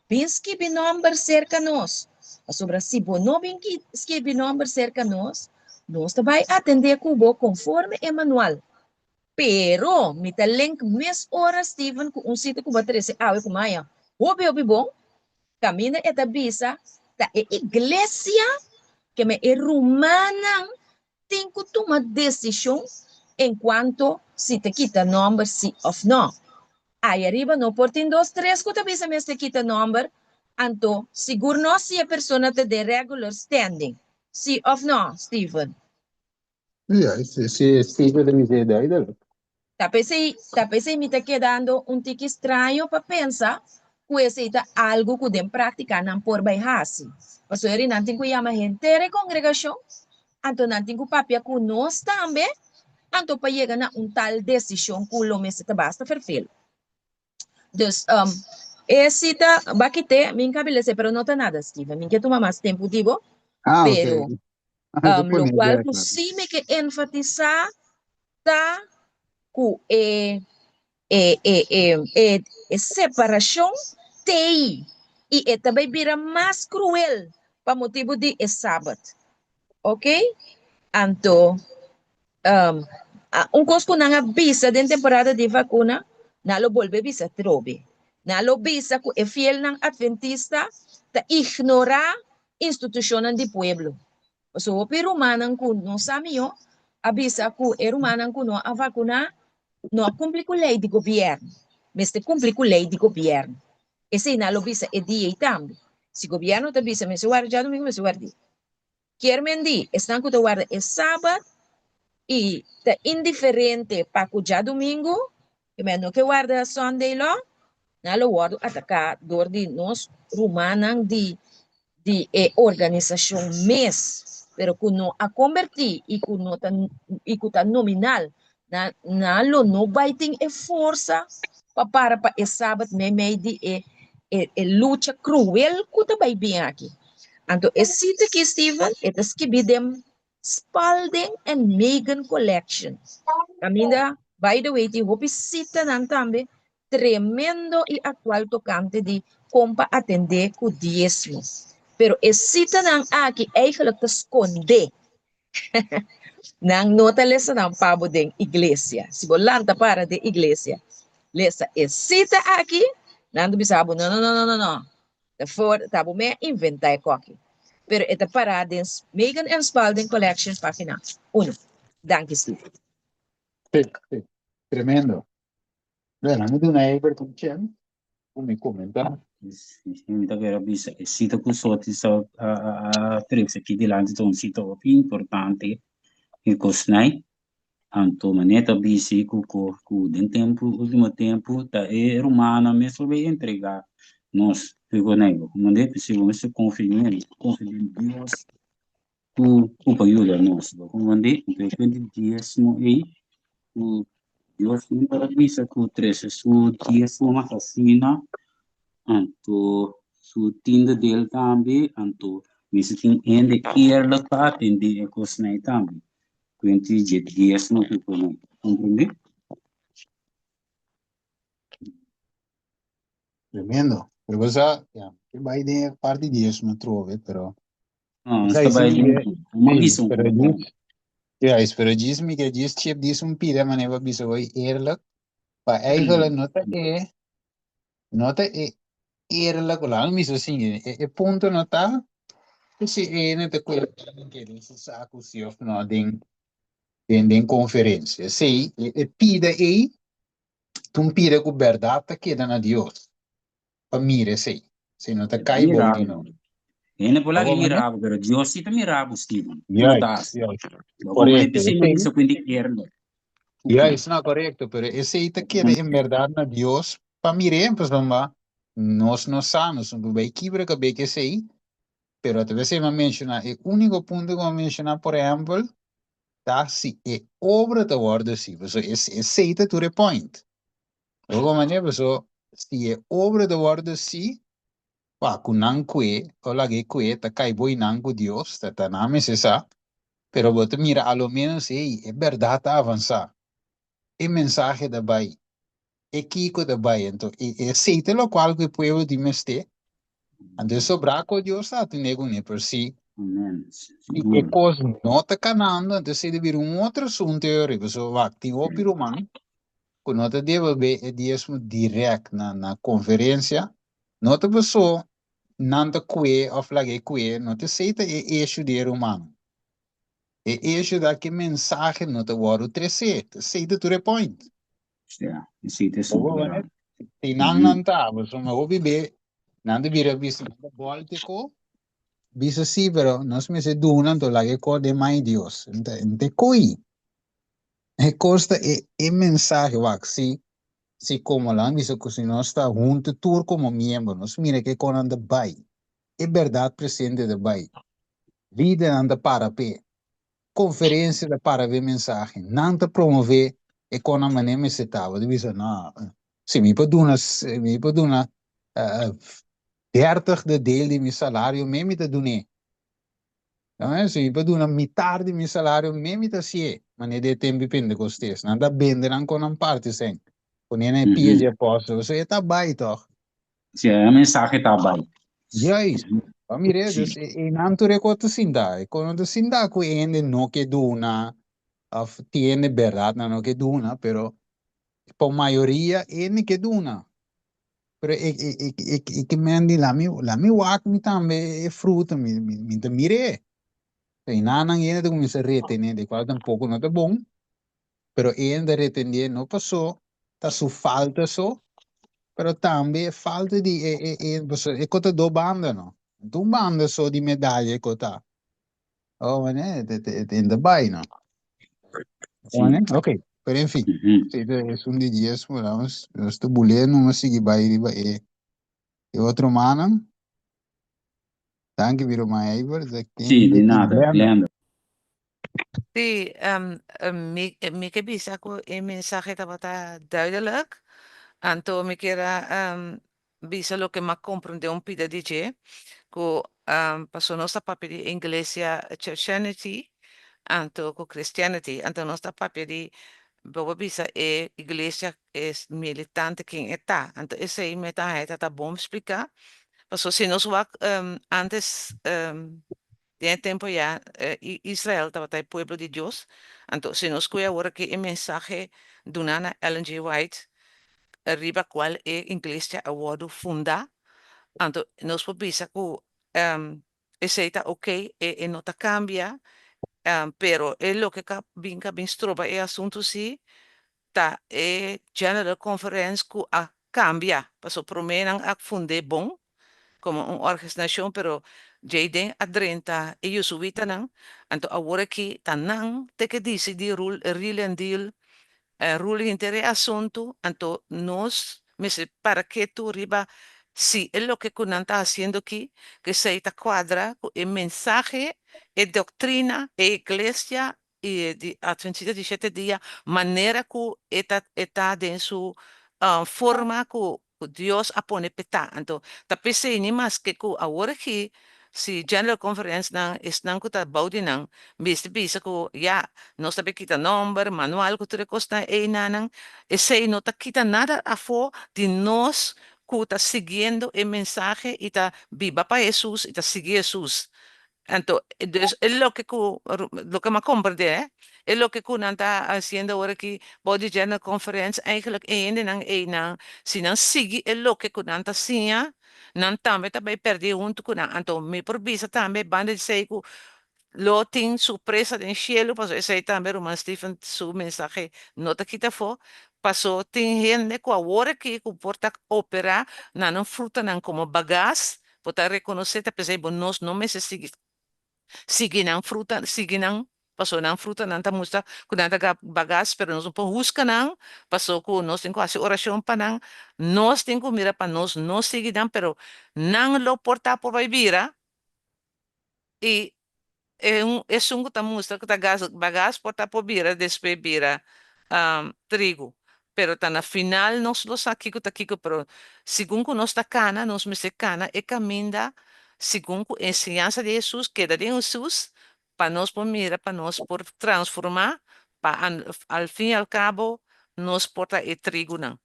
bin skibi nòmber serka nos, pasobra si bo no bin skibi nòmber serka nos, nos ta bai atendé ku bo konforme e manual. Pero mi ta link mes ora Steven ku un sita ku bo a trese awe ku maya hopi hopi bon, kaminda e ta bisa ta e iglesia ke me e rumannan tin ku tuma desishon enkuanto si ta kita nòmber si òf nò. Aya riba no por tin dos tres ku ta bisa mester kita nòmber, anto sigur no si e persona ta den regular standing, si òf nò Steven? Ja, si, si, si, ta mi zee duidelijk. Ta p'esei, ta p'esei mi ta kedando un tiki straño pa pensa ku esei ta algu ku den práktika nan por bai hasi. Pasobra eri nan tin ku yama henter e kongregashon, anto nan tin ku papia ku nos tambe, anto pa yega na un tal desishon ku lo mester ta basta ferfelu. Dus, um, e sita bakite, mi nka bilese, pero no ta nada, Steven. Mi ke tuma mas tempu di bo, Ah, ok. pero Ah, um, pone lokual idea ku klaar. sí mi ke enfatisá ta ku e e e e e, e separashon t'ei i e ta bai bira mas kruel pa motibu di e sabat. Ok? Anto, Um, un kos ku nan a bisa den temporada di vakuna, nan lo bolbe bisa atrobe. Nan lo bisa ku e fielnan adventista ta ignorá institushonnan di pueblo. Pasobra hopi rumannan ku no sa mihó a bisa ku e rumannan ku no a vakuná no a kumpli ku lei di gobièrnu. Mester kumpli ku lei di gobièrnu. Esei nan lo bisa e dia ei tambe. Si gobièrnu ta bisa mester warda djadumingu, mester warda. Kier men di, esnan ku ta warda e sabat i ta indiferente pa ku djadumingu, ke men no ke warda Sunday law, nan lo wòrdu ataká dor di nos rumannan di di e organisashon mes, pero ku no a kombertí i ku no ta i ku ta nominal, nan nan lo no bai tin e forsa pa para pa e sabat meimei di e e e lucha kruel ku ta bai bin aki. Anto e sita aki, Steven, e ta skibí den Spalding and Megan Collection. Kaminda, by the way, tin hopi sitanan tambe tremendo i aktual tokante di kon pa atendé ku diesmo. Pero e sitanan aki eigenlijk ta skondé. Nan no ta lesa nan pa bo den iglesia. Si bo lanta para den iglesia, lesa e sita aki, nan ta bisa bo, no, no, no, no, no, no. Ta for, ta bo me inventa e koki. Pero e ta para den Megan and Spalding Collection, pagina 1. Danki, Steve. Sí, sí. Tremendo. Bueno, mi duna Ebert un chen ku mi komentá. Sí, mi ta kere bisa e sita ku Soti sa a, a, a trese aki dilanti ta un sita hopi importante i kosnai. Anto manera ta bisi ku ku ku den tempu ultimo tempu ta e rumannan mes lo bay entrega nos kiko nai bo mande p'esei bo mester konfia den el konfia den Dios ku ku pa yuda nos bo mande anto e kuenta di diesmo ei ku Dios nunka a bisa ku trese su diesmo mas asina anto su tiende del tambe anto mester tin hende eerlijk pa atende e kosnan ei tambe. Kuenti dje diesmo ku pone. Komprendé? Tremendo. Pero bo sa, ya, ke bai den e parti diesmo atrobe, pero No, Sa sta bai isi den. mi Mo ke, bisa un pero poco. djis, ja, pero djis mi ke djis chip djis un pida manera bo bisa hoy eerlijk, pa eigenlijk no ta e, no ta e eerlijk, laat mi bisa así, e, e punto no ta ku si ene ta kue ke den su saku si of no den den den konferensia. Sí, e, e pida ei, ta un pida ku bèrdat ta keda na Dios pa mira esei. Si no ta kai bou di nos. Hende por laga Opo, mane? mira bo, pero Dios sí ta mira bo, Steven. Ku bo ta Juist, hasi. juist. Bo comprende? Correcto. P'esei mi a Esei, bisa ku hende eerlijk. Ku ku. juist, no, correcto. Pero esei ta keda en berdad na Dios pa mir'é, pasobra nos no sa, nos no por bai kibra kab'é ku esei, pero atraves esei mi a menshoná, e úniko punto ku mi a menshoná, por ehèmpel, ta si e obra ta wòrdu hasi, pasobra esei ta tur e point. Bo comprende? Pasobra si e obra ta wòrdu hasi, Pa ku nan kue o laga e kue ta kai bo i nan ku Dios, ta ta nan mester sa, pero bo ta mira a lo menos ei e bèrdat ta avansá, e mensahe ta bai, e kiko ta bai, anto e esei ta lokual ku e pueblo tin mester, anto e sobrá ku Dios ta atendé kuné, pero si Amen. si e Sigur. kos no ta kanando, anto esei ta bira un otro asuntu e ora, pasobra wak tin hopi ruman ku no ta debolbé e diesmo dirèkt na na konferensia, No ta paso nan ta kue of laga e kue, no ta esei ta e issue di e rumannan. E issue ta ke mensahe no ta wòrdu tresé, ta esei ta tur e point. Ja, esei ta esun Bo bèrdat. Si nan nan ta, pasobra hopi be nan ta bira bisa nan ta bòlta e ko, bisa si pero nos mester duna anto laga e ko den man di Dios. Nta e koi. E kos ta e e mensahe wak si Si komo lan bisa ku si nos ta huntu tur komo miembro, nos mira ke konan ta bai, e bèrdat presente ta bai, lidernan ta para p'e, konferensia ta para p'e mensahe, nan ta promové e konan manera mester ta. Bo ta bisa, no, si mi por duna, si mi por duna dertigde deel di mi salario, me mi ta dun'é. Si mi por duna mitar di mi salario, me mi ta hasié, manera di e tempu di Pentecostés. Nan ta bende nan kon nan parti sèn, pone na e pia di apòstel. Pasobra e ta bai tòg. Sí, e mensahe ta bai. Juist. Bo a mir'é, dus e nan tur e kos ta sinta. E kos no ta sinta ku e hende no ke duna òf tin hende bèrdat nan no ke duna, pero pa mayoria e hende ke duna. Pero e e e e e ke men di lami lami wak mi tambe e fruta mi mi mi ta mir'é. E nan hende ta kuminsá retené di kual tampoko no ta bon, pero e hende ta retené no paso ta su falta so, pero tambe e falta di e e e paso e kos ta dos banda no, no ta un banda so di medaya e kos ta. Oh, mane, te te te ta bai no. Sí. Mane, ok, pero en fin, Mhm. si es un di dies, vamos, nos ta bulé, no sigui bai riba e e otro manan. Danki mi ruman Eibert, de Sí, kende di tin nada, Glenda. Glenda. Sí, mi, mi ke bisa ku e mensahe tabata duidelijk. Anto mi kier a bisa loke m'a komprendé un pida di dje, ku pasobra nos ta papia di iglesia Churchianity anto ku Christianity, anto nos ta papia di bo por bisa e iglesia e militante ken e ta, anto esei mi ta haña ta bon splika, pasobra si nos wak antes den e tempu ya Israel tabata e pueblo di Dios, anto si nos kohe awor aki e mensahe duna na Ellen G. White riba kual e iglesia a wòrdu fundá, anto nos por bisa ku esei ta oke, e no ta kambia, pero e loke ka bin ka bin stroba e asuntu si ta e General Conference ku a kambia, pasobra promé nan a fund'é bon komo un organisashon pero djei den a drenta e Yusuitanan, anto awor aki ta nan te ke disidí rul ril en deal rul henter e asuntu, anto nos mester para ketu riba si e loke ku nan ta hasiendo aki ku esei ta kuadra ku e mensahe, e doktrina, e iglesia i di Adventista di Shete Dia manera ku e ta e ta den su forma ku Dios a pone p'e ta. Anto ta p'esei ni maske ku awor aki si General Conference nan esnan ku ta bou di nan mester bisa ku ya nos ta bay kita nomber, manual ku tur e kosnan einanan, esei no ta kita nada afó di nos ku ta siguiendo e mensahe i ta biba pa Hesus i ta sigui Hesus. Anto, dus e loke ku, loke mi a komprendé, e loke ku nan ta hasiendo awor aki bou di General Conference, eigenlijk e hendenan einan, si nan sigui e loke ku nan ta siña, nan tambe ta bai pèrdí huntu ku nan. Anto, mi por bisa tambe banda di esei ku lo tin surpresa den shelu, pasobra esei tambe ruman Stephen su mensahe no ta kita afó, paso tin hende ku awor aki ku por ta operá na nan frutanan komo bagas. Bo ta rekonosé ta p'esei bo nos no mester sigui sigui nan fruta, sigui nan, pasobra nan frutanan ta mustra ku nan ta bagas, pero nos no por husga nan, pasobra ku nos tin ku hasi orashon pa nan, nos tin ku mira pa nos no sigui nan, pero nan lo por ta por bai bira i E un esun ku ta mustra ku ta gas bagas por ta por bira despues bira trigu. Pero ta na final nos lo sa kiko ta kiko pero segun ku nos ta kana nos mester kana e kaminda segun ku enseñansa di Hesus keda den Hesus pa nos por mira pa nos por transforma pa al fin y al cabo nos por ta e trigunan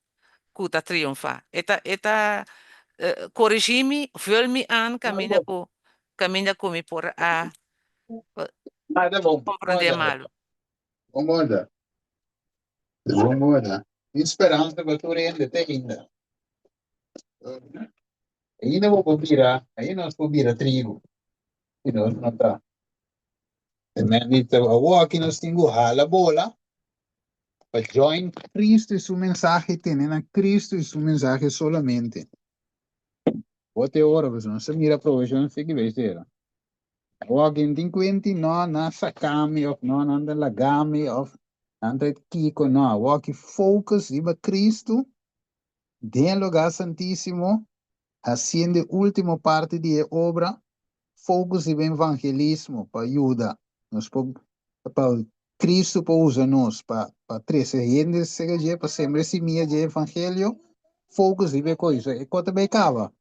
ku ta triunfá. E ta e ta korigí mi, vul mi aan kaminda ku kaminda ku mi por a komprondé malu. Bon ora. Bon ora. Tin speransa pa tur hende te ainda. Ainda bo por bira, ainda nos por bira trigu. Si nos no ta. Awor aki nos tin ku hala bola Pa join Cristo y su mensahe tene na Cristo y su mensahe solamente. Bo te ora pues no se mira provisión si ki bay sera. Awor kin tin cuenti no na sacami of no nan ta lagami of nan ta kiko no. Awor ki focus riba Cristo den lugar santísimo haciendo e ultimo parti di e obra focus riba evangelismo pa yuda nos por pa Cristo por usa nos pa pa trece hende cerca dje pa sembra e simia dje evangelio focus riba e cosa e cosa ta bay caba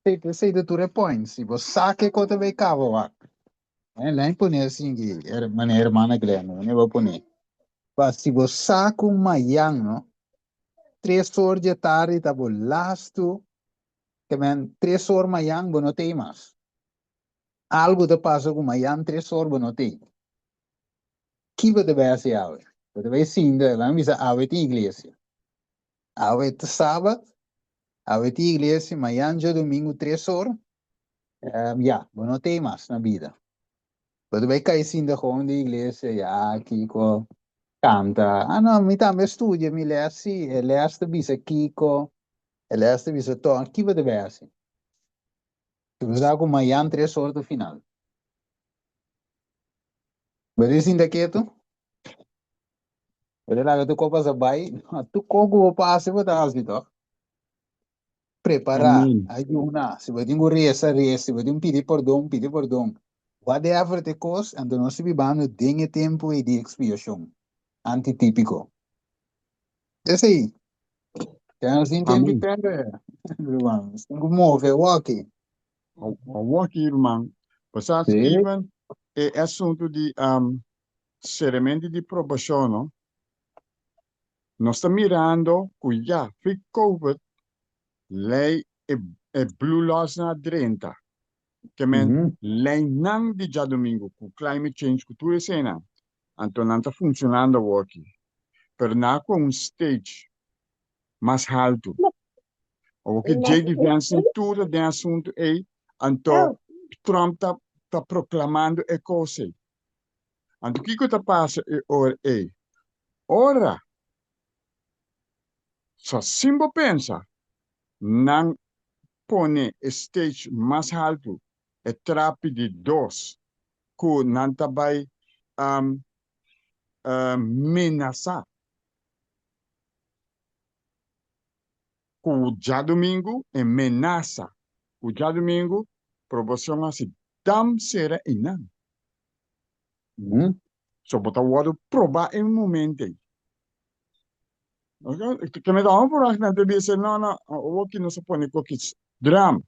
esey ta tur e point si bo sa ke cosa ta bay caba wak lei pone asin ki manera hermana Glenda manera bo pone pa si bo sa cu mayan no tres or dje tardi ta bo lastu Ke men tres or mayan bo no tei mas. Algu ta pasa ku mayan tres or bo no tei. Ki bo ta bai hasi awe? Bo ta bai sinta, laga mi bisa awe tin iglesia. Awe ta sabat, awe tin iglesia, mayan djadumingu tres or, ya, bo no tei mas na bida. Bo ta bai kai sinta gewoon den iglesia, ya, kiko, kanta, ah no, mi tambe a studia mi les, si, e les ta bisa kiko, E les ta bisa Ton, ki bo ta bai hasi? Si bo sa ku mayan tres or ta final. Bo ta sinta ketu? Bo ta laga tur kos pasa bai? Tur kos ku bo pasa bo ta hasi tok. Prepará, Amen. ayuna, si bo tin ku resa, resa, si bo tin ku pidi pordon, pidi pordon. Whatever ta e kos, anto nos ta bibando den e tempu ei di ekspiashon antitipiko. Esei. Ya nos tin tempu Amén. perde, ruman. Nos tin ku move awoki. Awoki, ruman. Pasá, Sí. Steven, e asuntu di um, serementi di probashon, no? Nos ta mirando ku ya, fi COVID, lei e, e blue laws na drenta. Ke men Mhm. leinan di djadumingu ku climate change ku tur eseinan. Anto nan ta funcionando awoki. Pero nan a kohe un stage mas haltu. Awoki JD Vance tin tur ta den asuntu ei, anto Trump ta ta proclamando e cos ei. Anto kiko ta pasa e ora ei? Ora, so sin bo pensa, nan pone e stage mas haltu, e trapi di dos, ku nan ta bai menasá ku djadumingu, e menasa ku djadumingu probashon hasi dam sera einan. So bo ta wòrdu probá e momento ei. Ke mi ta hopi por nan ta bisa no no awoki nos a pone koki dram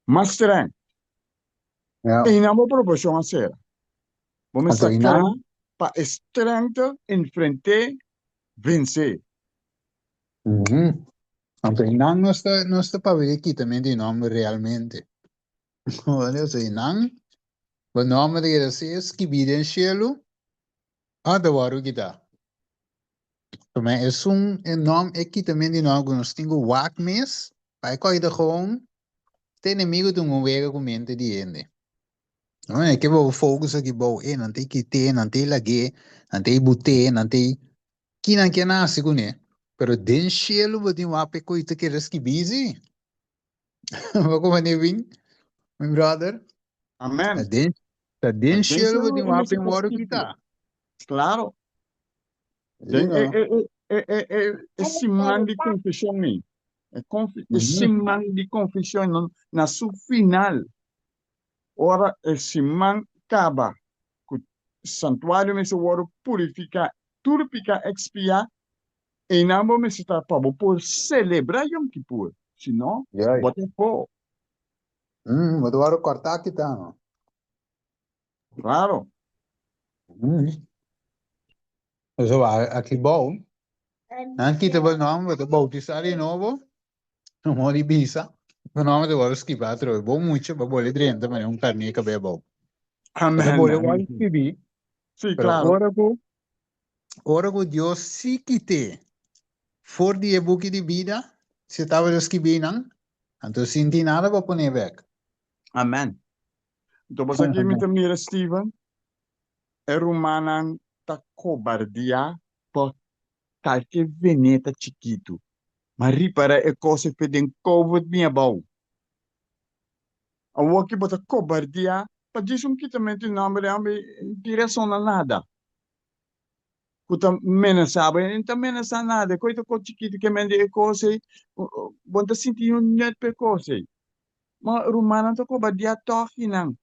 mas streng. Ja. Einan bo probashon a sera. Bo mester Anto kla einan pa e strengte enfrenté, vensé. Anto einan nos ta nos ta papia di kitamentu di nòmber realmente. Anto einan bo nòmber ta keda sea skibí den shelu òf ta wòrdu kitá. Pasobra esun e nòm e kitamentu di nòmber ku nos tin ku wak mes pa e kòi ta gewoon te enemigo ta un wega ku mente di hende. No, e ke bo focus aki bou, e nan ta kite, nan ta lag'é, nan ta but'é, nan ta ki nan ke nase kuné. Pero den shelu bo tin wak pa e koi ta keda skibí si. Bo kuma ni bin, mi brother. Amen. Ta den, ta den Ta den shelu shelu bo tin e wak mester bin ta wòrdu skirbi. kitá. Klaro. You Den e, know. e, e, e, e, e siman di konfeshon ei. E, konfi, e Mhm. siman di konfeshon no, na su final. Ora e siman kaba, ku santuario mester wòrdu purifiká, tur piká ekspiá, einan bo mester ta pa bo por selebrá Yom Kippur. Si no, Juist. bo ta afó. Bo ta wòrdu kòrtá kitá, no? Claro. So, aki bou, nan kita bo nòmber, bo ta boutisá di nobo, no mori bisa, bo nòmber ta wòrdu skibá atrobe. Bo mucha bo bole drenta manera un karné kab'é abou. Bo ta Amen. bole wòrdu skibí, Sí, pero claro. ora ku ora ku Dios sí kit'é for di e buki di bida, si e tabata skibí nan, anto sin tin nada pa pon'é bèk. Amen. Anto bo sa ki mi ta mira, Steven? E rumannan ta kobardiá pa kalke veneta chikitu. Ma ripara e kos e fe den covid bin abou. Awor ki bo ta kobardiá pa djis un kitamentu di nòmber di hòmber i tin rason na nada. Ku ta menasá bo, e no ta menasá nada. E kos ta kos chikitu ke men di e kos ei, bo no ta sinti un nut pa e kos ei. Ma rumannan ta kobardiá tòg i nan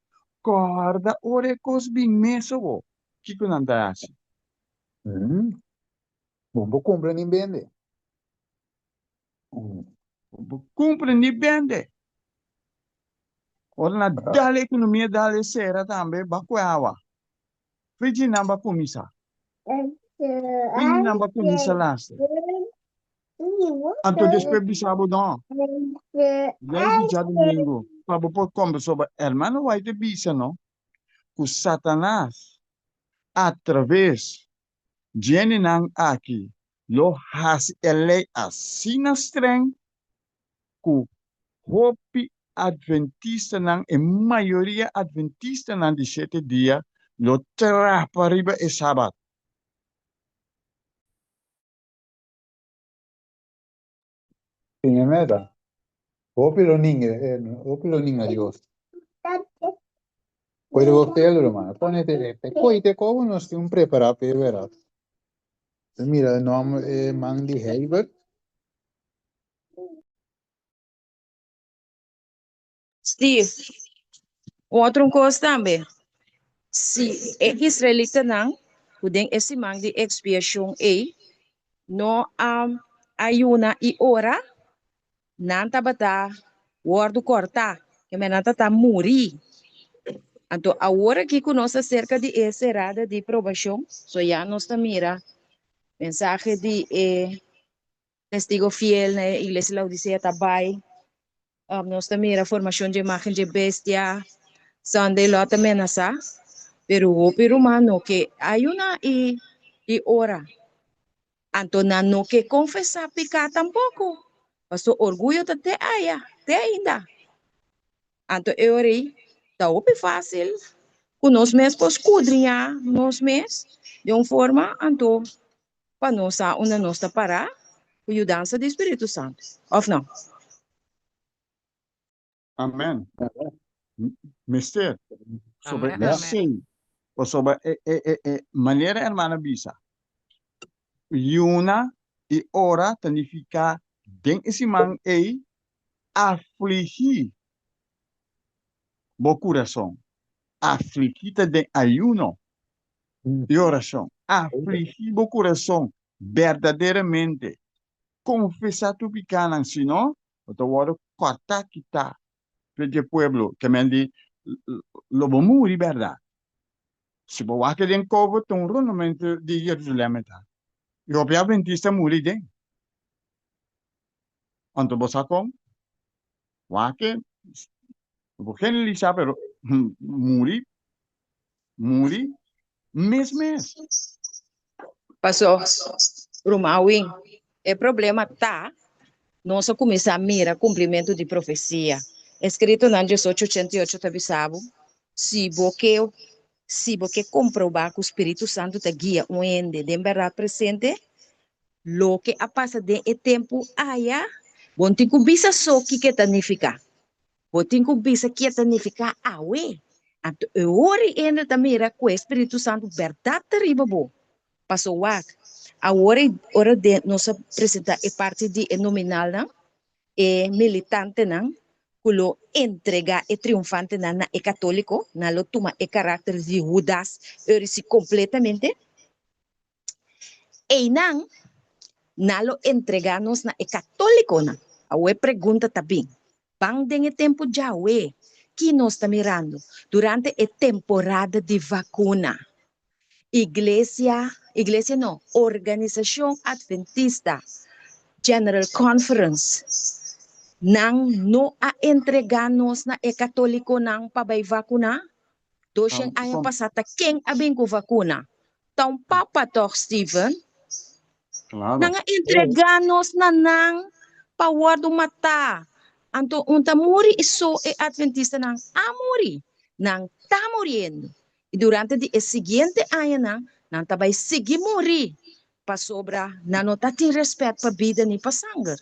kòrda ora e kos bin mes awor, kiko nan ta hasi? Bo por kumpra ni bende. Bo por kumpra ni bende. Ora nan dal ekonomia dal e sera tambe, ba kue awa. Fiji nan ba kuminsá. Fiji nan ba kuminsá laster. Anto despues bisa bo no. Lei di djadumingu pa bo por kombersa bo hermano White a bisa no ku Satanas atraves djenenan aki lo hasi e lei asina streng ku hopi adventistanan, e mayoria adventistanan di shete dia lo trapa riba e sabat. Tin e meta. Hopi lo ninga, hopi lo ninga Dios. Koe bo pelo, hermano. Ponete, koite kobo nos tin un prepara pe veras. Mira e nomber e man di Herbert. Steve, un otro kos tambe. Si e israelitanan ku den e siman di ekspiashon ei no a ayuna i ora, nan tabata wòrdu kòrtá, kende nan tabata muri. Anto awor aki ku nos ta serka di e serada di probashon, so ya nos ta mira mensahe di e Testigo fiel na e Iglesia Laodicea ta bai. Nos ta mira formacion dje imagen dje bestia. Sunday Law ta menasa. Pero hopi ruman no ke ayuna i i ora. Anto nan no ke confesa pica tampoco. Paso orguyo ta te aya, te ainda. Anto e ora ei ta hopi facil cu nos mes por scudriña nos mes den un forma anto pa nos sa unda nos ta pará ku yudansa di spiritu santu, òf no? Amen. Mester sobre Amen, amen. esei, pasobra e, e, e, e manera hermana bisa, yuna i ora ta nifiká den e siman ei afligí bo kurason. Afligí ta den ayuno. i orashon. Afligí bo kurason berdaderamente. Konfesá tur pikánan, si no, bo ta wòrdu kòrtá kitá for di e pueblo. Ke men di, lo bo muri bèrdat. Si bo wak den kovo, ta un rondamentu di Jerusalèm e ta. I hopi adventista muri den. Anto bo sa kon? Wak, no por generalisá, pero muri Muri mes mes. Paso, ruman Win, e problema ta, nos a kuminsá mira kumplimentu di profesia. Eskritonan diesocho ochenta i ocho ta bisa bo, Si bo ke, si bo ke komprobá ku Spiritu Santu ta guia un hende den bèrdat presente, loke a pasa den e tempu aya, bo no tin ku bisa so kiko e ta nifiká. Bo tin ku bisa ke ta nifiká awe. Anto e ora ei hende ta mira ku e Spiritu Santu bèrdat ta riba bo. Paso wak, awor ei ora den nos a presentá e parti di e nominalnan, e militantenan ku lo entregá e triunfantenan na e katóliko, nan lo tuma e karakter di Hudas Eurisi kompletamente. Einan, nan lo entregá nos na e katólikonan. Awor e pregunta ta bin, Ban den e tempu djawe, ki nos ta mirando durante e temporada di vakuna? Iglesia, iglesia no, Organisashon Adventista General Conference, nan no a entregá nos na e katólikonan pa bai vakuná? Doshen aña pasá ta ken a bin ku vakuna? Ta un papa tòg, Steven? Claro. Nan a entregá nos na nan pa wòrdu matá. Anto un ta muri i so e adventistanan a muri. Nan ta muriendo. I durante di e siguiente añanan nan ta bai sigui muri pasobra nan no ta tin rèspèt pa bida ni pa sanger.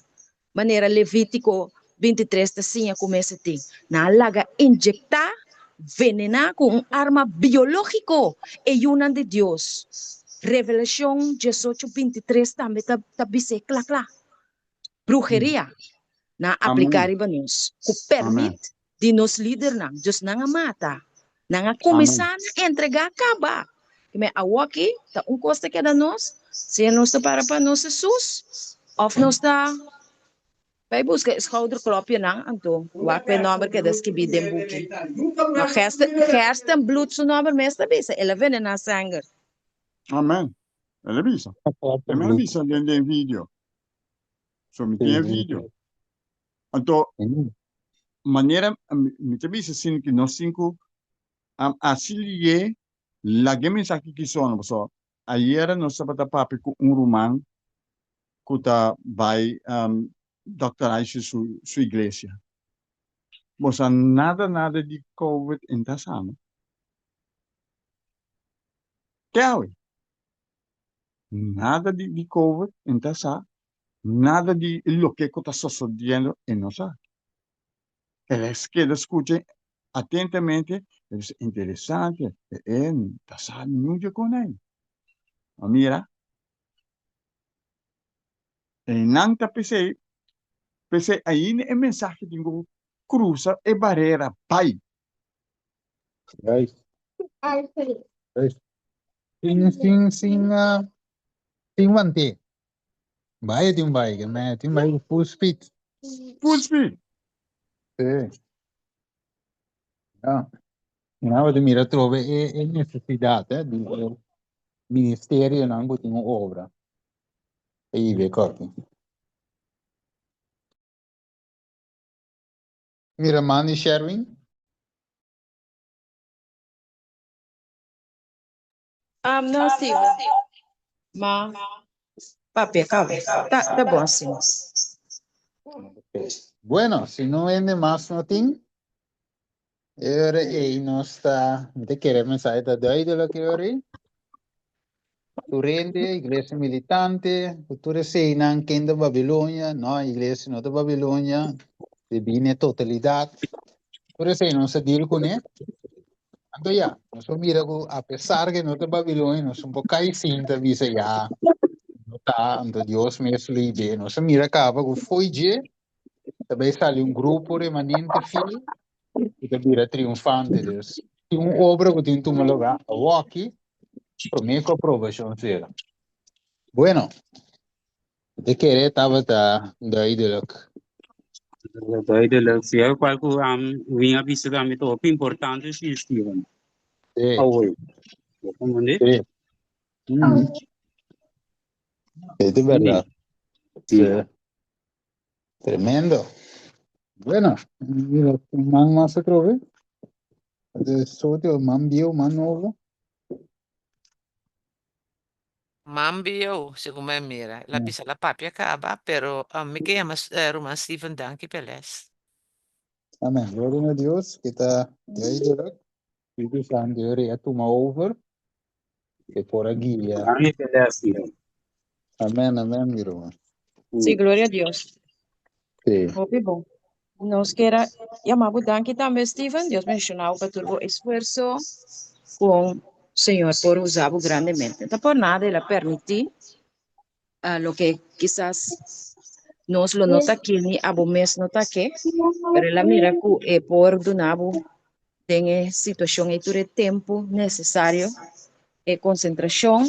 Manera Levítiko 23 ta siña ku mester tin. Nan a laga injektá, venená ku un arma biológiko e yunan di Dios. Revelashon 18, 23 tambe ta ta bis'é kla kla. Bruheria nan a apliká Amén. riba nos ku Amén. pèrmit di nos lidernan. Dus nan a mata. Nan a Amén. kuminsá na entregá kaba. Kime awoki ta un kos ta keda nos, sea nos ta para pa nos Hesus òf nos ta bai buska e schouderklopjenan anto wak pa e nòmber keda skibí den buki. Ma Gerstenbluth su nòmber mes ta bisa, el a venená sanger. Amén. El a bisa. El a bisa den den video. So mi tin e video. Anto manera mi ta bisa sin ki nos tin ku hasi lié laga e mensahe ki sona pasobra ayera nos tabata papia ku un ruman ku ta bai Dòkter Aisha su su iglesia. Bo sa nada nada di covid en ta sa no. Te awe. Nada di di covid en ta sa, nada di loke ku ta sosodiendo e no sa. El a keda skucha atentamente, el bisa interesante, e e ta sa niun dje kon ei. A mira, einan ta p'esei, p'esei ainda e mensahe tin ku krusa e barera bai. Juist. Juist. Sin, sin, sin, uh, sin wante. Bai tin bai, que me tin bai full speed. Full speed. Sí. Ja. Nou, de mira trove e, e necesidad, eh, di e ministerio nan ku tin un obra. E ibe korti. Mira Mandy Sherwin. Um, no, Steven. Ma, papia, caba. Ta, ta bon asina. Bueno, si no hende mas no tin, e ora ei nos ta, mi ta kere mensahe ta duidelijk e ora ei. Tur hende, iglesia militante, ku tur eseinan, ken ta Babilonia? No, iglesia no ta Babilonia, debí na e totalidat. Tur esei nos a deal kuné. Anto ya, nos por mira ku apesar ke no ta Babilonia, nos un por kai sinta bisa ya, no ta, anto Dios mes lo ib'é. Nos a mira kaba ku fo'i dje ta bai sali un grupo remanente fiel ku ta bira triunfante. Dus, tin un obra ku tin tuma lugá awoki promé ku aprobashon sera. Bueno, mi ta kere tabata duidelijk. Duidelijk, sí. Cual cu um, win a bisa tambe ta hopi importante, sí, Steven. Sí. Awoy. Bo comprende? Sí. Mm. Es de verdad. Sí. Sí. Tremendo. Bueno, mira, un man mas otra vez. De sodio, man viejo, man nuevo. Man bieu, segun mi a mira. El a bisa la papia kaba, pero mi ke yama ruman Steven danki p'e les. Amen. Gloria na Dios ke ta duidelijk. Spiritu Santu e a tuma over. Ke por a guia. Danki p'e les, Steven. Amen, amen, mi ruman. Sí, gloria a Dios. Sí. Hopi bon. Nos kier a yama bo danki tambe Steven, Dios bendiciona bo pa tur bo esfuerso con Señor por usa bo grandemente. Ta por nada el a permiti loke kisas nos lo no ta ke ni abo mes no ta ke, pero el a mira cu e por duna bo den e situacion ey tur e tempo necesario, e concentracion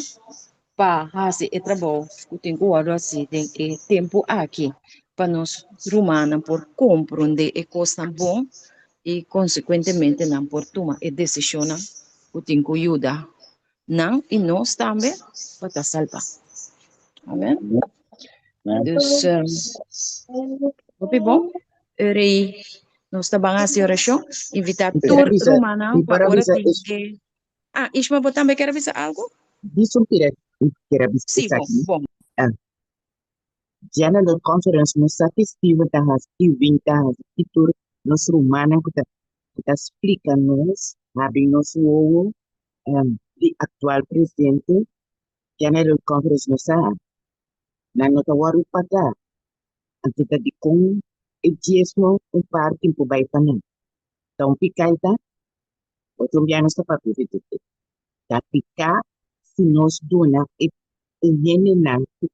pa haci e trabou cu tin cu wordo haci den e tempo aki pa nos rumannan por comprende e cosnan bon y consecuentemente nan por tuma e decisionnan cu tin cu yuda nan y nos tambe pa ta salba. Amen. Dus hopi bon. Ora nos ta ban haci oracion, invita tur rumannan pa ora tin ke Ah, Ishma, bo tambe kier a bisa algo? Bisa un pida, kier a bisa Sí, bon, esaki. bon. Ah, General Conference no sa ki Steven ta hasi, ki Win ta hasi, ki tur nos rumannan ku ta ku ta splika nos, habri nos wowo, um, di aktual presidente, General Conference no sa. Nan no ta wòrdu pagá. Anto ta dikon e diesmo un parti por bai pa nan? Ta un piká e ta? Otro un bia nos ta papia di dje. Ta piká si nos duna e e hendenan ku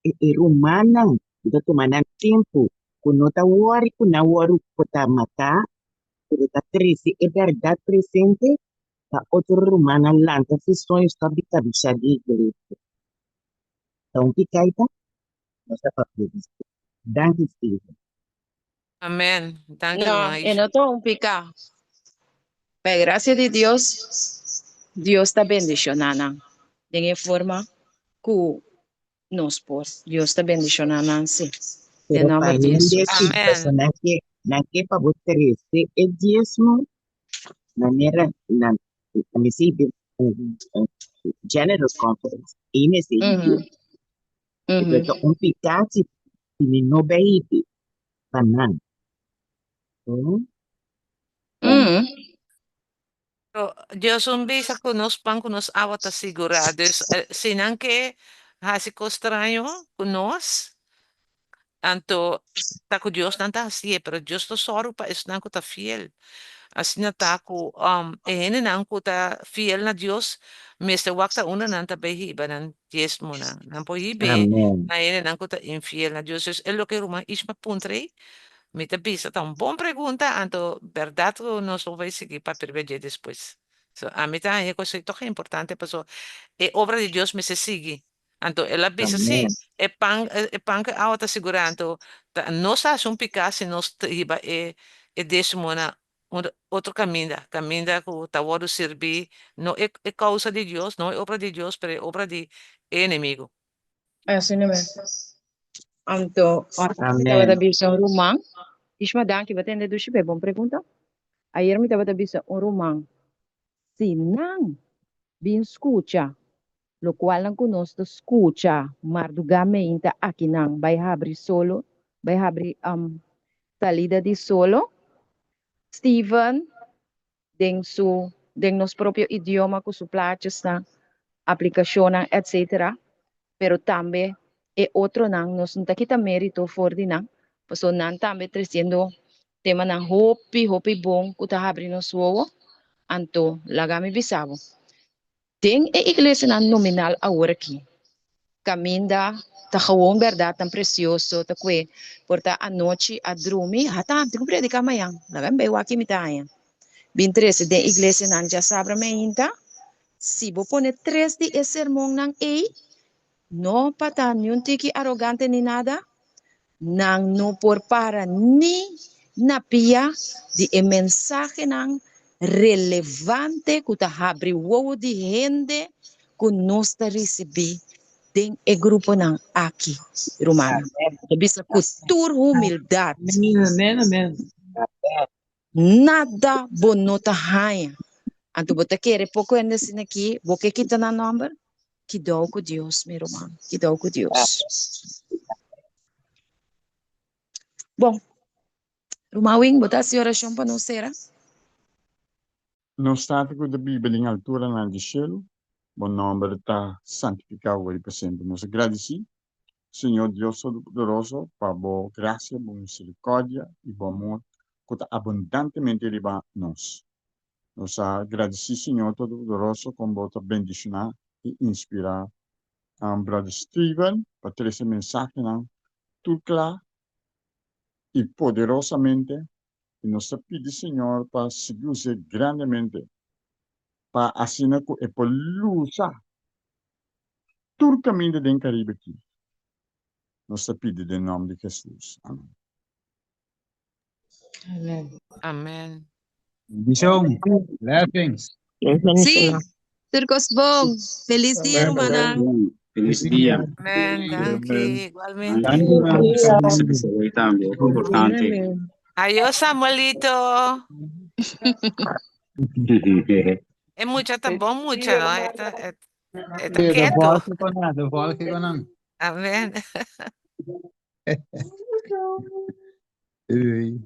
e e rumannan ku ta tuma nan tempu ku no ta wòri ku nan wòru por ta matá, pero ta trese e bèrdat presente pa otro rumannan lanta su soño stòp di kabishá di iglesia. Ta un piká e ta? Nos ta papia di dje. Danki Steven. Amen. Danki, No, ruman e Aisha. no ta un piká. Pa e grasia di Dios, Dios ta bendishoná nan den e forma ku nos por. Dios ta bendishoná nan, sí. Den Pero pa nòmber di hende Hesus. si Amen. pasobra nan ke nan ke pa bo trese e diesmo manera nan mi si di General Conference e mester Mhm, hib'é. mhm. Ta un piká si mi no bai hib'é. pa nan. Mm. Mm. Pero Dios un bisa ku nos pan ku nos awa ta sigurá. Dus eh, si nan ke hasi kos straño ku nos, anto ta ku Dios nan ta hasié, pero Dios ta sòru pa esnan ku ta fiel. Asina ta ku um, e hendenan ku ta fiel na Dios mester wak ta unda nan ta bai hiba nan diesmonan. Nan por hib'é Amen. na hendenan ku ta infiel na Dios. Dus e loke ruman Ishma puntra ei, mi ta bisa ta un bon pregunta, anto bèrdat ku nos lo bai sigui papia riba dje despues. So, ami ta haña ku esei tòg importante pasobra e obra di Dios mester sigui. Anto el a bisa, sí, Amen. e pan, e pan ku e awa ta sigurá. Anto ta nos a hasi un piká si nos ta hiba e e diesmonan un otro kaminda, kaminda ku ta wòrdu sirbí no e e kousa di Dios, no e obra di Dios, pero e obra di e enemigu. Asina mes. Anto, ora mi tabata Amen. bisa un ruman, Ishma danki, bo tende dushi p'e bon pregunta. Ayer mi tabata bisa un ruman, si nan bin skucha lokualnan ku nos ta skucha mardugá meinta akinan bai habri solo, bai habri salida di solo. Steven den su den nos propio idioma ku su plachesnan, aplikashonnan etc. Pero tambe e otronan nos no ta kita merito for di nan, pasobra nan tambe tresiendo temanan hopi hopi bon ku ta habri nos wowo. Anto laga mi bisa bo, Den e iglesianan nominal awor aki, kaminda ta gewoon bèrdatnan presioso ta kue por ta anochi a drumi, hata tin ku prediká mañan, laga mi bai wak mi ta haña. Bin trese den iglesianan djasabra meinta, si bo pone tres di e sermonnan ei, no pa ta niun tiki arogante ni nada, Nan no por para ni na pia di e mensahenan relevante ku ta habri wowo di hende ku nos ta risibí den e gruponan aki, rumannan. Ta bisa ku tur humildat. Amen, amen. Nada bo no ta haña. Anto bo ta kere poko hende asina aki, bo ke kita nan nòmber? Kidou ku Dios, mi ruman, kidou ku Dios. Bon, ruman Wing, bo ta hasi orashon pa nos sera? Nos Tata ku ta biba den alturanan di shelu, bo nòmber ta santifiká wòrdu pa semper. Nos a gradisí. Señor Dios Todopoderoso, pa bo gracia, bo misericordia y bo amor cu ta abundantemente riba nos. Nos a gradici Señor Todopoderoso con bo ta bendiciona y inspira Brother Steven pa trece mensahenan tur cla y poderosamente y nos ta pidi Señor pa sigui us'e grandemente pa asina cu e por lusa tur caminda den Caribe aki. Nos ta pidi den nom di Jesus. Amen. Amen. Amen. Bendicion. Blessings. Sí, tur kos bon. Feliz dia, rumannan. Feliz dia. Amen. Danki. Igualmente. Danki. Tambe, importante. Adiós, Samuelito. E mucha ta bon mucha, no? E ta, e, e ta Sí, de keto. volge con nan, de volge con nan. Amen. Ui.